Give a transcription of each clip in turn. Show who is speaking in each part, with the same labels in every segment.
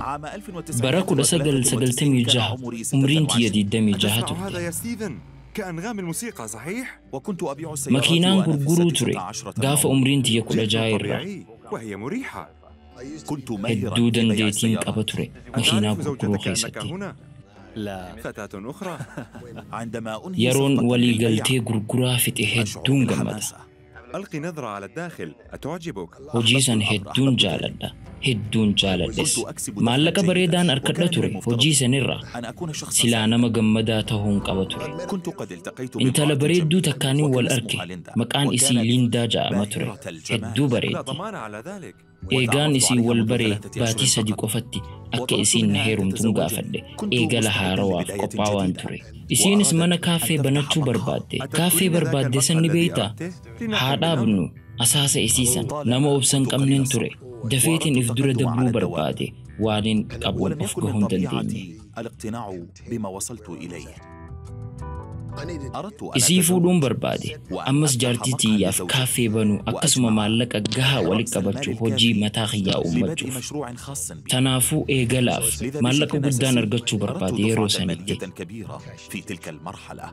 Speaker 1: Bara 1996 umriin tiyya 26
Speaker 2: أتسمع
Speaker 1: turte.
Speaker 2: هذا يا ستيفن؟ كأنغام الموسيقى، صحيح؟
Speaker 3: وكنت أبيع السيارات
Speaker 1: Makiinaan
Speaker 3: وأنا في
Speaker 1: gurguruu ture
Speaker 3: 16 من
Speaker 1: gaafa
Speaker 3: عمري.
Speaker 1: umriin tiyya
Speaker 2: شيء
Speaker 1: 16 irraa.
Speaker 2: طبيعي وهي مريحة.
Speaker 3: كنت ماهرا
Speaker 1: Hedduu
Speaker 3: في بيع
Speaker 1: dandeettiin
Speaker 3: السيارات.
Speaker 1: qaba ture makiinaa
Speaker 2: أتعرف
Speaker 1: gurguruu
Speaker 2: زوجتك أنك
Speaker 1: keessatti.
Speaker 2: هنا؟
Speaker 4: لا.
Speaker 2: فتاة أخرى.
Speaker 3: عندما أنهي
Speaker 1: Yeroon
Speaker 3: صفقة
Speaker 1: walii
Speaker 3: للبيع
Speaker 1: galtee gurguraa fixe
Speaker 3: أشعر
Speaker 1: hedduun gammada.
Speaker 3: بالحماسة.
Speaker 2: ألقي نظرة على الداخل، أتعجبك؟
Speaker 1: Hojii san hedduun jaaladha. Hedduun jaaladhes.
Speaker 3: كنت أكسب دخلا
Speaker 1: Maallaqa
Speaker 3: جيدا
Speaker 1: bareedaan arkadha
Speaker 3: وكان من
Speaker 1: ture
Speaker 3: المفترض
Speaker 1: hojii sanirraa.
Speaker 3: أن أكون شخصا
Speaker 1: Silaa
Speaker 3: سعيدا.
Speaker 1: nama gammadaa ta'uun qaba ture.
Speaker 3: كنت قد التقيت
Speaker 1: Intala
Speaker 3: بامرأة
Speaker 1: bareedduu
Speaker 3: جميلة
Speaker 1: takkaaniin wal
Speaker 3: وكان
Speaker 1: arke.
Speaker 3: اسمها ليندا
Speaker 1: Maqaan isii
Speaker 3: وكانت
Speaker 1: Liindaa ja'ama ture.
Speaker 3: باهرة الجمال.
Speaker 1: Hedduu
Speaker 2: لا
Speaker 1: bareeddi.
Speaker 2: ضمان على ذلك.
Speaker 1: Eegaan
Speaker 3: وتعرفت
Speaker 1: isii
Speaker 3: عليها
Speaker 1: wal
Speaker 3: منذ
Speaker 1: baree
Speaker 3: 3 أشهر
Speaker 1: baatii 3
Speaker 3: فقط
Speaker 1: qofatti akka
Speaker 3: وطلبت
Speaker 1: isiin na
Speaker 3: منها أن
Speaker 1: heerumtuun
Speaker 3: تتزوجني.
Speaker 1: gaafadhe.
Speaker 3: كنت
Speaker 1: Eegala
Speaker 3: مستعدا
Speaker 1: haarawaaf
Speaker 3: لبداية
Speaker 1: qophaawaan
Speaker 3: جديدة
Speaker 1: ture. Isiinis
Speaker 3: وأرادت
Speaker 1: mana
Speaker 3: أن
Speaker 1: kaaffee
Speaker 3: تفتح
Speaker 1: banachuu
Speaker 3: مقهى.
Speaker 1: barbaadde. Kaaffee
Speaker 2: أتذكرين ذاك
Speaker 1: barbaadde
Speaker 2: المقهى
Speaker 1: san ni
Speaker 2: الذي
Speaker 1: beektaa?
Speaker 2: أردته؟
Speaker 1: Haa
Speaker 2: لنقم بالأمر.
Speaker 1: dhaabnu asaasa isiisan nama
Speaker 3: طالما
Speaker 1: obsa hin
Speaker 3: كنت
Speaker 1: qabneen
Speaker 3: قليل
Speaker 1: ture.
Speaker 3: الصبر
Speaker 1: Dafeetiin
Speaker 3: وأردت
Speaker 1: if dura
Speaker 3: التقدم على
Speaker 1: dabruu
Speaker 3: الدوام
Speaker 1: barbaade. Waanin qabuun
Speaker 3: ولم
Speaker 1: of
Speaker 3: يكن
Speaker 1: gahuu
Speaker 3: من
Speaker 1: hin dandeenye.
Speaker 3: طبيعتي الاقتناع بما وصلت إليه. أردت أن
Speaker 1: Isii fuudhuun
Speaker 3: أتزوج
Speaker 1: barbaade.
Speaker 3: وأن
Speaker 1: Ammas
Speaker 3: أفتح
Speaker 1: jaartii
Speaker 3: مقهى
Speaker 1: tiyyaaf
Speaker 3: لزوجتي
Speaker 1: kaaffee banuu akkasuma
Speaker 3: وأجمع
Speaker 1: maallaqa gahaa walitti
Speaker 3: رأس المال
Speaker 1: qabachuu hojii
Speaker 3: الكافي
Speaker 1: mataa kiyyaa
Speaker 3: لبدء
Speaker 1: uummachuuf.
Speaker 3: مشروع خاص بي.
Speaker 1: Tanaafuu eegalaaf
Speaker 3: لذا
Speaker 1: maallaqa
Speaker 3: بشكل
Speaker 1: guddaan
Speaker 3: أساسي
Speaker 1: argachuu
Speaker 3: أردت
Speaker 1: barbaade yeroo
Speaker 3: دفعة
Speaker 1: sanitti.
Speaker 3: مالية كبيرة في تلك المرحلة.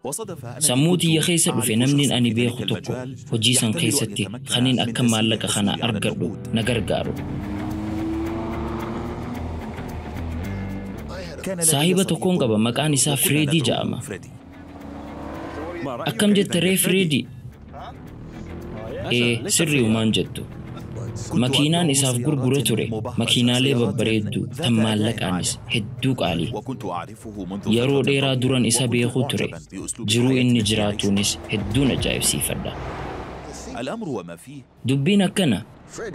Speaker 3: وصادف أنني
Speaker 1: Sammuu
Speaker 3: كنت
Speaker 1: tiyya keessa dhufe
Speaker 3: أعرف
Speaker 1: namni
Speaker 3: شخصا
Speaker 1: ani
Speaker 3: في ذلك
Speaker 1: beeku tokko
Speaker 3: المجال
Speaker 1: hojii san
Speaker 3: يحتمل أن
Speaker 1: keessatti
Speaker 3: يتمكن
Speaker 1: kaniin
Speaker 3: من
Speaker 1: akka
Speaker 3: تسهيل
Speaker 1: maallaqa kana
Speaker 3: حصولي على
Speaker 1: argadhu
Speaker 3: النقود.
Speaker 1: na gargaaru.
Speaker 3: كان لدي
Speaker 1: Saahiba tokkoon
Speaker 3: صديق
Speaker 1: qaba maqaan isaa
Speaker 3: وكنا
Speaker 1: Fireedii
Speaker 3: ندعوه
Speaker 1: ja'ama.
Speaker 3: فريدي.
Speaker 4: ما رأيك
Speaker 1: Akkam
Speaker 4: إذا
Speaker 1: jette
Speaker 4: يا
Speaker 1: ree
Speaker 4: فريدي؟
Speaker 1: Fireedii? Ee,
Speaker 4: أجل، ليست
Speaker 1: sirriiwumaan
Speaker 4: سيئة.
Speaker 1: jettu.
Speaker 3: كنت
Speaker 1: Makiinaan
Speaker 3: أبيعه
Speaker 1: isaaf gurgura
Speaker 3: سيارات
Speaker 1: ture.
Speaker 3: مبهرجة،
Speaker 1: Makiinaalee
Speaker 3: سيارات
Speaker 1: babbareedduu
Speaker 3: ذات
Speaker 1: tan
Speaker 3: أداء
Speaker 1: maallaqaanis
Speaker 3: عال،
Speaker 1: hedduu qaalii.
Speaker 3: وكنت أعرفه منذ
Speaker 1: Yeroo
Speaker 3: فترة
Speaker 1: dheeraa
Speaker 3: طويلة
Speaker 1: duran isa
Speaker 3: وكنت
Speaker 1: beekuu ture.
Speaker 3: معجبا بأسلوب
Speaker 1: Jiruu
Speaker 3: حياته
Speaker 1: inni
Speaker 3: التي يعيشها.
Speaker 1: jiraatuunis hedduun ajaa'ibsiifadha.
Speaker 3: الأمر وما فيه
Speaker 1: Dubbiin akkana.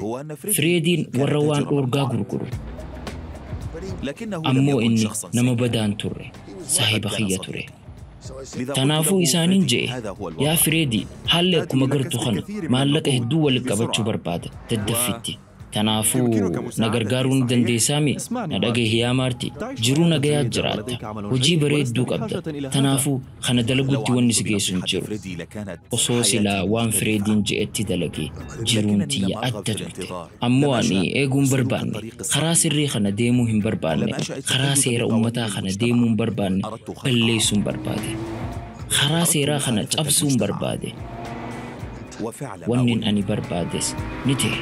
Speaker 3: هو أن فريدي
Speaker 1: Fireediin
Speaker 3: كان
Speaker 1: warra waan
Speaker 3: تاجر
Speaker 1: dhoorgaa
Speaker 3: ممنوعات
Speaker 1: gurguru.
Speaker 3: لكنه لم
Speaker 1: Ammoo
Speaker 3: يكن
Speaker 1: inni
Speaker 3: شخصا
Speaker 1: nama
Speaker 3: سيئا،
Speaker 1: badaan turre.
Speaker 3: وقد
Speaker 1: Saahiba
Speaker 3: كان
Speaker 1: kiyya ture.
Speaker 3: صديقي. لذا قلت
Speaker 1: Tanaafuu
Speaker 3: له
Speaker 1: isaaniin
Speaker 3: فريدي
Speaker 1: je'e,
Speaker 3: هذا هو
Speaker 1: yaa
Speaker 3: الوضع.
Speaker 1: Fireedii haalli
Speaker 2: تحتاج
Speaker 1: akkuma
Speaker 2: إلى
Speaker 1: gartu
Speaker 2: كسب
Speaker 1: kana
Speaker 2: الكثير من
Speaker 1: maallaqa
Speaker 2: النقود
Speaker 1: hedduu walitti qabachuu
Speaker 2: بسرعة.
Speaker 1: barbaada daddaffitti. Tanaafuu
Speaker 2: ويمكنك
Speaker 1: na
Speaker 2: مساعدتي،
Speaker 1: gargaaruu ni
Speaker 2: صحيح؟
Speaker 1: dandeessaami? Na
Speaker 4: اسمعني
Speaker 1: dhagahi
Speaker 4: مارتي،
Speaker 1: yaa Maarti,
Speaker 4: تعيش
Speaker 1: jiruu
Speaker 4: حياة
Speaker 1: nagayaa
Speaker 4: جيدة
Speaker 1: jiraatta.
Speaker 4: ولديك عمل
Speaker 1: Hojii
Speaker 4: جيد ولست
Speaker 1: bareedduu qabda.
Speaker 4: بحاجة إلى هذا.
Speaker 1: Tanaafuu kana
Speaker 3: لو
Speaker 1: dalaguutti wanni
Speaker 3: عملت
Speaker 1: si geessu hin
Speaker 3: بنصيحة
Speaker 1: jiru.
Speaker 3: فريدي لكانت
Speaker 1: Osoo
Speaker 3: حياتي
Speaker 1: silaa waan
Speaker 3: مختلفة،
Speaker 1: Fireediin je'etti dalagee jiruun
Speaker 3: لكنني
Speaker 1: tiyya
Speaker 3: لم أرغب
Speaker 1: adda
Speaker 3: في
Speaker 1: turte.
Speaker 3: الانتظار.
Speaker 1: Ammoo
Speaker 3: لم
Speaker 1: ani
Speaker 3: أشأ
Speaker 1: eeguu hin
Speaker 3: سلوك
Speaker 1: barbaanne.
Speaker 3: الطريق
Speaker 1: Karaa
Speaker 3: الصحيح،
Speaker 1: sirrii kana deemuu hin barbaanne.
Speaker 3: لم أشأ
Speaker 1: Karaa
Speaker 3: التقيد
Speaker 1: seera
Speaker 3: بقوانين
Speaker 1: uummataa kana
Speaker 3: المجتمع.
Speaker 1: deemuu hin barbaanne.
Speaker 3: أردت خرقها،
Speaker 1: Balleessuun barbaade. Karaa
Speaker 3: أردت
Speaker 1: seeraa kana
Speaker 3: مخالفة
Speaker 1: cabsuun
Speaker 3: المجتمع
Speaker 1: barbaade.
Speaker 3: وفعل ما
Speaker 1: Wannin
Speaker 3: أريد.
Speaker 1: ani barbaades ni ta'e.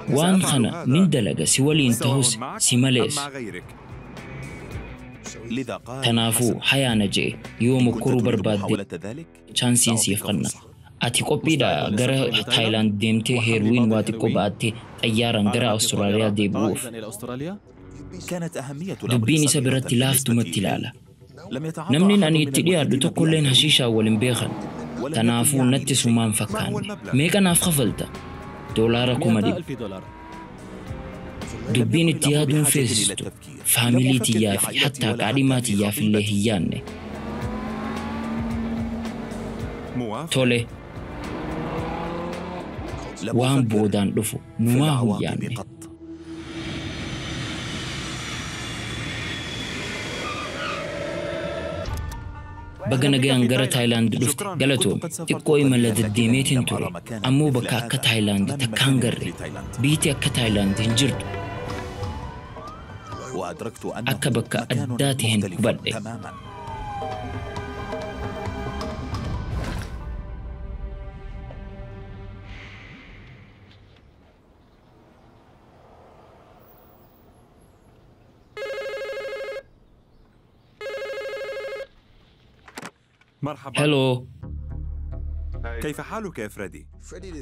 Speaker 1: Waan
Speaker 2: سأفعل
Speaker 1: kana
Speaker 2: هذا
Speaker 1: nin dalaga si waliin
Speaker 2: سواء
Speaker 1: ta'us
Speaker 2: معك
Speaker 1: si
Speaker 2: أم
Speaker 1: malees.
Speaker 2: مع غيرك.
Speaker 3: لذا قال
Speaker 1: Tanaafuu
Speaker 3: حسنا،
Speaker 1: hayaana je'e yoo
Speaker 3: إن كنت
Speaker 1: mokkoruu
Speaker 3: تريد
Speaker 1: barbaadde
Speaker 3: محاولة ذلك
Speaker 1: chaansiin siif
Speaker 3: سأعطيك
Speaker 1: kenna.
Speaker 3: فرصة.
Speaker 1: Ati qophiidha
Speaker 4: مستعد
Speaker 1: gara
Speaker 4: للسفر إلى تايلاند
Speaker 1: Taayilaand deemtee
Speaker 4: وحمل
Speaker 1: heeruwiin
Speaker 4: بعض
Speaker 1: waa xiqqoo
Speaker 4: الهيروين
Speaker 1: ba'attee xayyaaraan
Speaker 4: على
Speaker 1: gara
Speaker 4: متن
Speaker 1: Awustiraaliyaa
Speaker 4: الطائرة
Speaker 1: deebi'uuf.
Speaker 4: عائدا إلى أستراليا؟
Speaker 3: كانت أهمية الأمر
Speaker 1: Dubbiin isa
Speaker 3: صغيرة
Speaker 1: biratti
Speaker 3: بالنسبة
Speaker 1: laaftumatti
Speaker 3: إلي.
Speaker 1: ilaala.
Speaker 3: لم يتعاطى
Speaker 1: Namni
Speaker 3: أحد
Speaker 1: ani
Speaker 3: من
Speaker 1: itti dhiyaadhu
Speaker 3: المحيطين بي
Speaker 1: tokkolleen
Speaker 3: الهيروين
Speaker 1: hashiishaa wal hin beekan.
Speaker 3: ولم يكن
Speaker 1: Tanaafuu
Speaker 3: يعني
Speaker 1: natti
Speaker 3: لي شيء.
Speaker 1: sumaan
Speaker 2: ما هو
Speaker 1: fakkaanne.
Speaker 2: المبلغ؟
Speaker 1: Meeqa naaf kafalta? $100,000.
Speaker 4: 200,000 دولار.
Speaker 3: لم
Speaker 1: Dubbiin
Speaker 3: يكن
Speaker 1: itti
Speaker 3: الأمر
Speaker 1: yaaduun
Speaker 3: بحاجة إلى
Speaker 1: feesistu.
Speaker 3: التفكير. لم
Speaker 1: Faamilii
Speaker 3: أفكر في
Speaker 1: tiyyaa fi
Speaker 3: عائلتي
Speaker 1: hattaa
Speaker 3: ولا حتى
Speaker 1: qaadhimaa
Speaker 3: في
Speaker 1: tiyyaaf illee
Speaker 3: خطيبتي.
Speaker 1: hin yaadne.
Speaker 2: موافق.
Speaker 1: Tole,
Speaker 3: لم
Speaker 1: waan
Speaker 3: أفكر
Speaker 1: boodaan dhufu
Speaker 3: في
Speaker 1: numaa hin
Speaker 3: العواقب
Speaker 1: yaadne.
Speaker 3: قط.
Speaker 1: Baga
Speaker 4: أهلا بك
Speaker 1: nagayaan
Speaker 4: في
Speaker 1: gara
Speaker 4: تايلاند.
Speaker 1: Taayilaand dhufte
Speaker 2: شكرا.
Speaker 3: كنت
Speaker 1: galatoomi.
Speaker 3: قد سافرت
Speaker 1: Xiqqoo imala
Speaker 3: قليلا لكنني
Speaker 1: deddeemeetiin
Speaker 3: لم
Speaker 1: ture.
Speaker 3: أرى مكانا
Speaker 1: Ammoo
Speaker 3: مثل
Speaker 1: bakka akka
Speaker 3: هذا.
Speaker 1: Taayilaand
Speaker 3: ما من
Speaker 1: takkaan
Speaker 3: مكان
Speaker 1: garre.
Speaker 3: مثل تايلاند.
Speaker 1: Biitti akka Taayilaand hin jirtu.
Speaker 3: وأدركت
Speaker 1: Akka
Speaker 3: أنه
Speaker 1: bakka
Speaker 3: مكان
Speaker 1: addaa ta'een
Speaker 3: مختلف
Speaker 1: hubadhe.
Speaker 3: تماما.
Speaker 2: مرحبا.
Speaker 1: Heloo,
Speaker 2: كيف حالك يا فريدي؟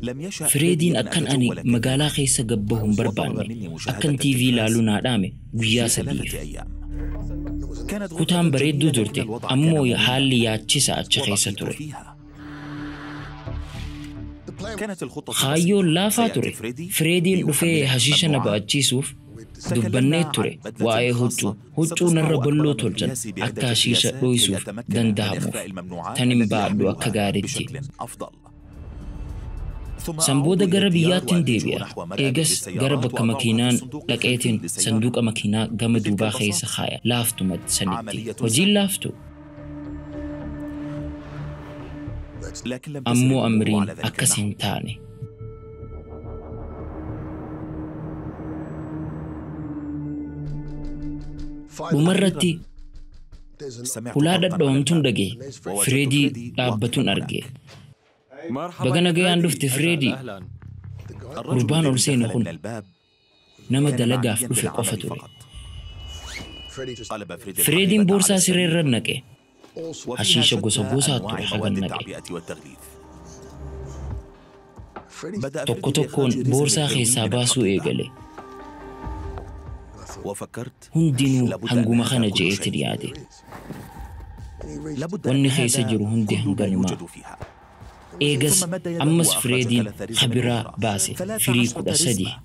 Speaker 3: لم يشأ
Speaker 1: Fireediin
Speaker 3: فريدي أن
Speaker 1: akkan ani
Speaker 3: أتجول كثيرا
Speaker 1: magaalaa keessa gabbahu hin
Speaker 3: وطلب
Speaker 1: barbaanne.
Speaker 3: مني مشاهدة
Speaker 1: Akkan TV
Speaker 3: التلفاز
Speaker 1: ilaaluu naa dhaame guyyaa
Speaker 3: لثلاثة
Speaker 1: 3f.
Speaker 3: أيام. كانت
Speaker 1: Kutaan
Speaker 3: غرفة
Speaker 1: bareedduu
Speaker 3: جميلة لكن
Speaker 1: turte,
Speaker 3: الوضع كان
Speaker 1: ammoo
Speaker 3: مملا
Speaker 1: haalli yaachisa achi keessa
Speaker 3: وبقيت
Speaker 1: ture.
Speaker 3: فيها. كانت الخطة
Speaker 1: Kaayyoon
Speaker 3: بسيطة،
Speaker 1: laafaa
Speaker 3: سيأتي
Speaker 1: ture.
Speaker 3: فريدي
Speaker 1: Fireediin dhufee
Speaker 3: ليحملني
Speaker 1: hashiisha na
Speaker 3: الممنوعات.
Speaker 1: ba'achiisuuf
Speaker 3: تكلمنا
Speaker 1: dubbannee
Speaker 3: عن
Speaker 1: ture
Speaker 3: بدلة
Speaker 1: waa'ee huccuu.
Speaker 3: خاصة
Speaker 1: Huccuu
Speaker 3: ستصنع
Speaker 1: narra
Speaker 3: أكبر
Speaker 1: balloo
Speaker 3: من
Speaker 1: tolchan
Speaker 3: قياسي
Speaker 1: akka
Speaker 3: بعدة
Speaker 1: hashiisha
Speaker 3: قياسات كي
Speaker 1: dhoysuuf
Speaker 3: أتمكن من
Speaker 1: danda'amuuf.
Speaker 3: إخفاء الممنوعات
Speaker 1: Tanin
Speaker 3: التي
Speaker 1: ba'adhu akka
Speaker 3: أحملها
Speaker 1: gaariitti.
Speaker 3: بشكل أفضل. ثم
Speaker 1: San
Speaker 3: أعود
Speaker 1: booda
Speaker 3: إلى
Speaker 1: gara
Speaker 3: الديار
Speaker 1: biyyaattiin
Speaker 3: وأتجه
Speaker 1: deebi'a.
Speaker 3: نحو مرأب
Speaker 1: Eegas gara
Speaker 3: للسيارات
Speaker 1: bakka
Speaker 3: وأضعها في
Speaker 1: makiinaan
Speaker 3: الصندوق الخلفي
Speaker 1: dhaqeetiin
Speaker 3: للسيارة
Speaker 1: sanduuqa makiinaa gama
Speaker 3: بتلك
Speaker 1: duubaa keessa
Speaker 3: البساطة.
Speaker 1: kaaya. Laaftumatti sanitti.
Speaker 3: عملية
Speaker 1: Hojiin
Speaker 3: سهلة،
Speaker 1: laaftu.
Speaker 3: لكن لم تسر
Speaker 1: Ammoo
Speaker 3: الأمور
Speaker 1: amriin
Speaker 3: على ذلك
Speaker 1: akkas
Speaker 3: النحو.
Speaker 1: hin taane. Dhumarratti
Speaker 3: سمعت
Speaker 1: hulaa
Speaker 3: طرقا على
Speaker 1: dhadhawamtuun
Speaker 3: الباب
Speaker 1: dhage.
Speaker 3: ووجدت
Speaker 1: Fireedii
Speaker 3: فريدي
Speaker 1: dhaabbatuun
Speaker 3: واقفا
Speaker 1: arge.
Speaker 3: هناك.
Speaker 2: مرحبا
Speaker 1: Baga
Speaker 2: يا
Speaker 1: nagayaan
Speaker 2: فريدي.
Speaker 1: dhufte Fireedii.
Speaker 4: أهلا.
Speaker 3: الرجل
Speaker 1: Gurbaan ol
Speaker 3: الذي
Speaker 1: seene
Speaker 3: دخل
Speaker 1: kun
Speaker 3: من الباب
Speaker 1: nama
Speaker 3: كان
Speaker 1: dalagaaf
Speaker 3: معنيا
Speaker 1: dhufe
Speaker 3: بالعمل
Speaker 1: qofa ture.
Speaker 3: فقط. قلب فريدي
Speaker 1: Fireediin
Speaker 3: الحقيبة على
Speaker 1: boorsaa siree
Speaker 3: السرير
Speaker 1: irra naqe.
Speaker 3: وفيها
Speaker 1: Hashiisha
Speaker 3: شتى
Speaker 1: gosa gosaa
Speaker 3: أنواع
Speaker 1: ture
Speaker 3: مواد
Speaker 1: hagan naqe.
Speaker 3: التعبئة والتغليف. بدأ
Speaker 1: Tokko
Speaker 3: فريدي
Speaker 1: tokkoon
Speaker 3: بإخراج رزم
Speaker 1: boorsaa
Speaker 3: الهيروين
Speaker 1: keessaa
Speaker 3: من
Speaker 1: baasuu
Speaker 3: الحقيبة
Speaker 1: eegale.
Speaker 3: وفكرت
Speaker 1: Hundinuu
Speaker 3: لابد أن
Speaker 1: hanguma
Speaker 3: هذا
Speaker 1: kana
Speaker 3: كل
Speaker 1: je'eetin
Speaker 3: شيء.
Speaker 1: yaade.
Speaker 3: لابد أن
Speaker 1: Wanni keessa
Speaker 3: هذا
Speaker 1: jiru hundi
Speaker 3: كل ما
Speaker 1: hanganumaa.
Speaker 3: يوجد فيها.
Speaker 1: Eegas
Speaker 3: ثم مد يده
Speaker 1: ammas
Speaker 3: وأخرج
Speaker 1: Fireediin
Speaker 3: ثلاث رزم
Speaker 1: kabiraa
Speaker 3: أخرى،
Speaker 1: baase
Speaker 3: ثلاث
Speaker 1: firii
Speaker 3: عشرة
Speaker 1: 13.
Speaker 3: رزمة.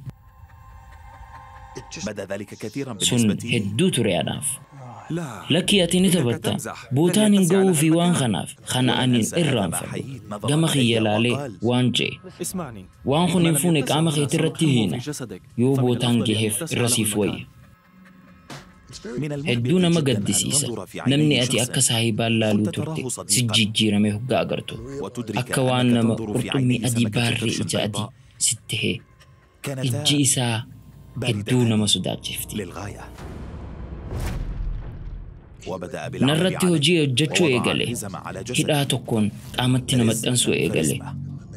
Speaker 3: بدا ذلك كثيرا
Speaker 1: Sun
Speaker 3: بالنسبة لي.
Speaker 1: hedduu ture anaaf.
Speaker 2: لا
Speaker 1: Lakkii ati ni
Speaker 2: إنك
Speaker 1: taphatta.
Speaker 2: تمزح.
Speaker 1: Bootaan
Speaker 2: لن
Speaker 1: hin
Speaker 2: يتسع
Speaker 1: ga'uu
Speaker 2: لها
Speaker 1: fi waan
Speaker 2: المكان.
Speaker 1: kanaaf kana
Speaker 3: ولن
Speaker 1: ani hin
Speaker 3: أنسى هذا ما
Speaker 1: irraanfadhu.
Speaker 3: حييت نظر
Speaker 1: Gama
Speaker 3: إلي
Speaker 1: kiyya laalee
Speaker 3: وقال
Speaker 1: waan je'e.
Speaker 4: اسمعني.
Speaker 1: Waan kun
Speaker 4: ما
Speaker 1: hin
Speaker 4: لم
Speaker 1: fuune
Speaker 4: يتسع
Speaker 1: qaama
Speaker 4: هنا
Speaker 1: keetii irratti
Speaker 4: سنقحمه
Speaker 1: hiina.
Speaker 4: في جسدك،
Speaker 1: Yoo
Speaker 4: فمن
Speaker 1: bootaan
Speaker 4: الأفضل أن
Speaker 1: gaheef
Speaker 4: يتسع
Speaker 1: irra
Speaker 4: له
Speaker 1: siif
Speaker 4: المكان.
Speaker 1: wayya.
Speaker 3: من
Speaker 1: Hedduu
Speaker 3: المحبط
Speaker 1: nama
Speaker 3: جدا أن
Speaker 1: gaddisiisa.
Speaker 3: تنظر في
Speaker 1: Namni
Speaker 3: عيني
Speaker 1: ati
Speaker 3: شخص
Speaker 1: akka saahibaan laaluu
Speaker 3: كنت
Speaker 1: turte
Speaker 3: تراه
Speaker 1: si
Speaker 3: صديقا
Speaker 1: jijjiirame hoggaa agartu.
Speaker 3: وتدرك
Speaker 1: Akka waan
Speaker 3: أنك
Speaker 1: nama
Speaker 3: تنظر في
Speaker 1: qurxummii
Speaker 3: عينيه
Speaker 1: adii
Speaker 3: سمكة
Speaker 1: baarree
Speaker 3: قرش
Speaker 1: ija adii
Speaker 3: بيضاء
Speaker 1: sitti hee. Ijji
Speaker 3: كانتا
Speaker 1: isaa hedduu
Speaker 3: باردتان
Speaker 1: nama sodaachifti.
Speaker 3: للغاية. وبدأ بالعمل
Speaker 1: Narratti
Speaker 3: علي
Speaker 1: hojii hojjechuu
Speaker 3: ووضع
Speaker 1: eegale.
Speaker 3: الرزم على جسدي
Speaker 1: Hidhaa tokkoon qaamatti na
Speaker 3: رزمة
Speaker 1: maxxansuu eegale.
Speaker 3: فرزمة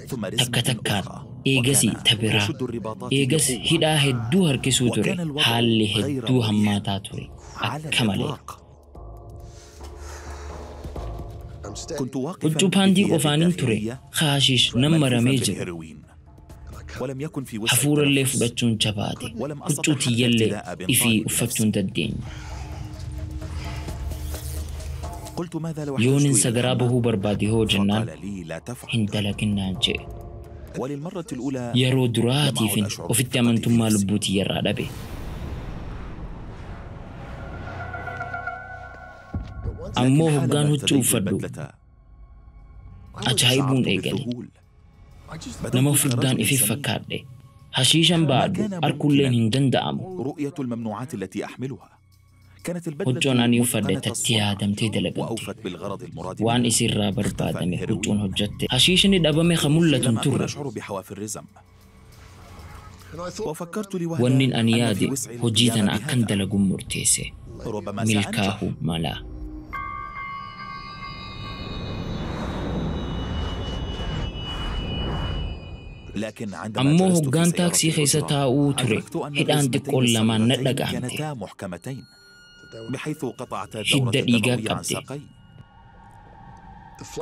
Speaker 3: ثم
Speaker 1: Takka
Speaker 3: رزمة
Speaker 1: takkaan
Speaker 3: أخرى
Speaker 1: eegasii
Speaker 3: وكان
Speaker 1: ta biraa.
Speaker 3: يشد الرباطات
Speaker 1: Eegas
Speaker 3: بقوة
Speaker 1: hidhaa hedduu harkisuu ture.
Speaker 3: وكان الوضع
Speaker 1: Haalli
Speaker 3: غير
Speaker 1: hedduu
Speaker 3: مريح
Speaker 1: hammaataa ture.
Speaker 3: على
Speaker 1: Akka malee.
Speaker 3: الإطلاق. كنت واقفا
Speaker 1: Huccuu paantii
Speaker 3: بثياب
Speaker 1: qofaanin ture.
Speaker 3: داخلية
Speaker 1: Kaashish nan
Speaker 3: ملفوفة
Speaker 1: maramee jiru.
Speaker 3: بالهيروين ولم يكن في وسعي
Speaker 1: Hafuurallee
Speaker 3: التنفس
Speaker 1: fudhachuun jabaate.
Speaker 3: ولم
Speaker 1: Huccuu
Speaker 3: أستطع حتى
Speaker 1: tiyyallee
Speaker 3: ارتداء
Speaker 1: ifii
Speaker 3: بنطال
Speaker 1: uffachuu
Speaker 3: بنفسي.
Speaker 1: hin dandeenye.
Speaker 3: قلت ماذا لو احتجت
Speaker 1: Yoonin
Speaker 3: إلى
Speaker 1: sagaraa
Speaker 3: الحمام؟
Speaker 1: bahuu barbaade hoo jennaan
Speaker 3: فقال لي لا تفعل.
Speaker 1: hin dalaginnaan je'e.
Speaker 3: وللمرة الأولى
Speaker 1: Yeroo
Speaker 3: لم أعد
Speaker 1: duraatiifin
Speaker 3: أشعر
Speaker 1: ofitti
Speaker 3: بالثقة في
Speaker 1: amantummaa
Speaker 3: نفسي.
Speaker 1: lubbuu tiyyarraa dhabe.
Speaker 3: لكن
Speaker 1: Ammoo hoggaan
Speaker 3: حالما
Speaker 1: huccuu
Speaker 3: ارتديت
Speaker 1: uffadhu
Speaker 3: البدلة
Speaker 1: ajaa'ibuun
Speaker 3: شعرت
Speaker 1: eegale.
Speaker 3: بالذهول.
Speaker 1: Nama
Speaker 3: بدوت
Speaker 1: furdaan
Speaker 3: كرجل
Speaker 1: ifif
Speaker 3: سمين.
Speaker 1: fakkaadhe. Hashiishan
Speaker 3: ما
Speaker 1: baadhu
Speaker 3: كان
Speaker 1: arkulleen
Speaker 3: ممكنا
Speaker 1: hin danda'amu.
Speaker 3: رؤية الممنوعات التي أحملها. كانت البدلة
Speaker 1: Huccuun ani uffadhe
Speaker 3: متقنة
Speaker 1: tatti
Speaker 3: الصنع
Speaker 1: yaadamtee dalagamte.
Speaker 3: وأوفت بالغرض المراد
Speaker 1: Waan
Speaker 3: منها.
Speaker 1: isirraa
Speaker 3: اختفى
Speaker 1: barbaadame huccuun
Speaker 3: الهيروين.
Speaker 1: hojjette. Hashiishni dhabame ka mul'atu hin
Speaker 3: لم أكن
Speaker 1: turre.
Speaker 3: أشعر بحواف الرزم. وفكرت لوهلة
Speaker 1: Wannin ani
Speaker 3: أن في
Speaker 1: yaade
Speaker 3: وسعي
Speaker 1: hojii
Speaker 3: القيام
Speaker 1: tana akkan
Speaker 3: بهذا.
Speaker 1: dalaguun murteesse.
Speaker 3: ربما سأنجح.
Speaker 1: Milkaa'uu mala.
Speaker 3: لكن عندما
Speaker 1: Ammoo
Speaker 3: جلست في
Speaker 1: hoggaan
Speaker 3: سيارة
Speaker 1: taaksii keessa
Speaker 3: الأجرة
Speaker 1: taa'uu ture
Speaker 3: أدركت أن
Speaker 1: hidhaan
Speaker 3: الرزمتين
Speaker 1: xiqqoon lamaan na
Speaker 3: الصغيرتين
Speaker 1: dhaga'amte.
Speaker 3: كانتا محكمتين بحيث قطعتا الدورة
Speaker 1: Hidda dhiigaa
Speaker 3: الدموية عن
Speaker 1: qabde.
Speaker 3: ساقي.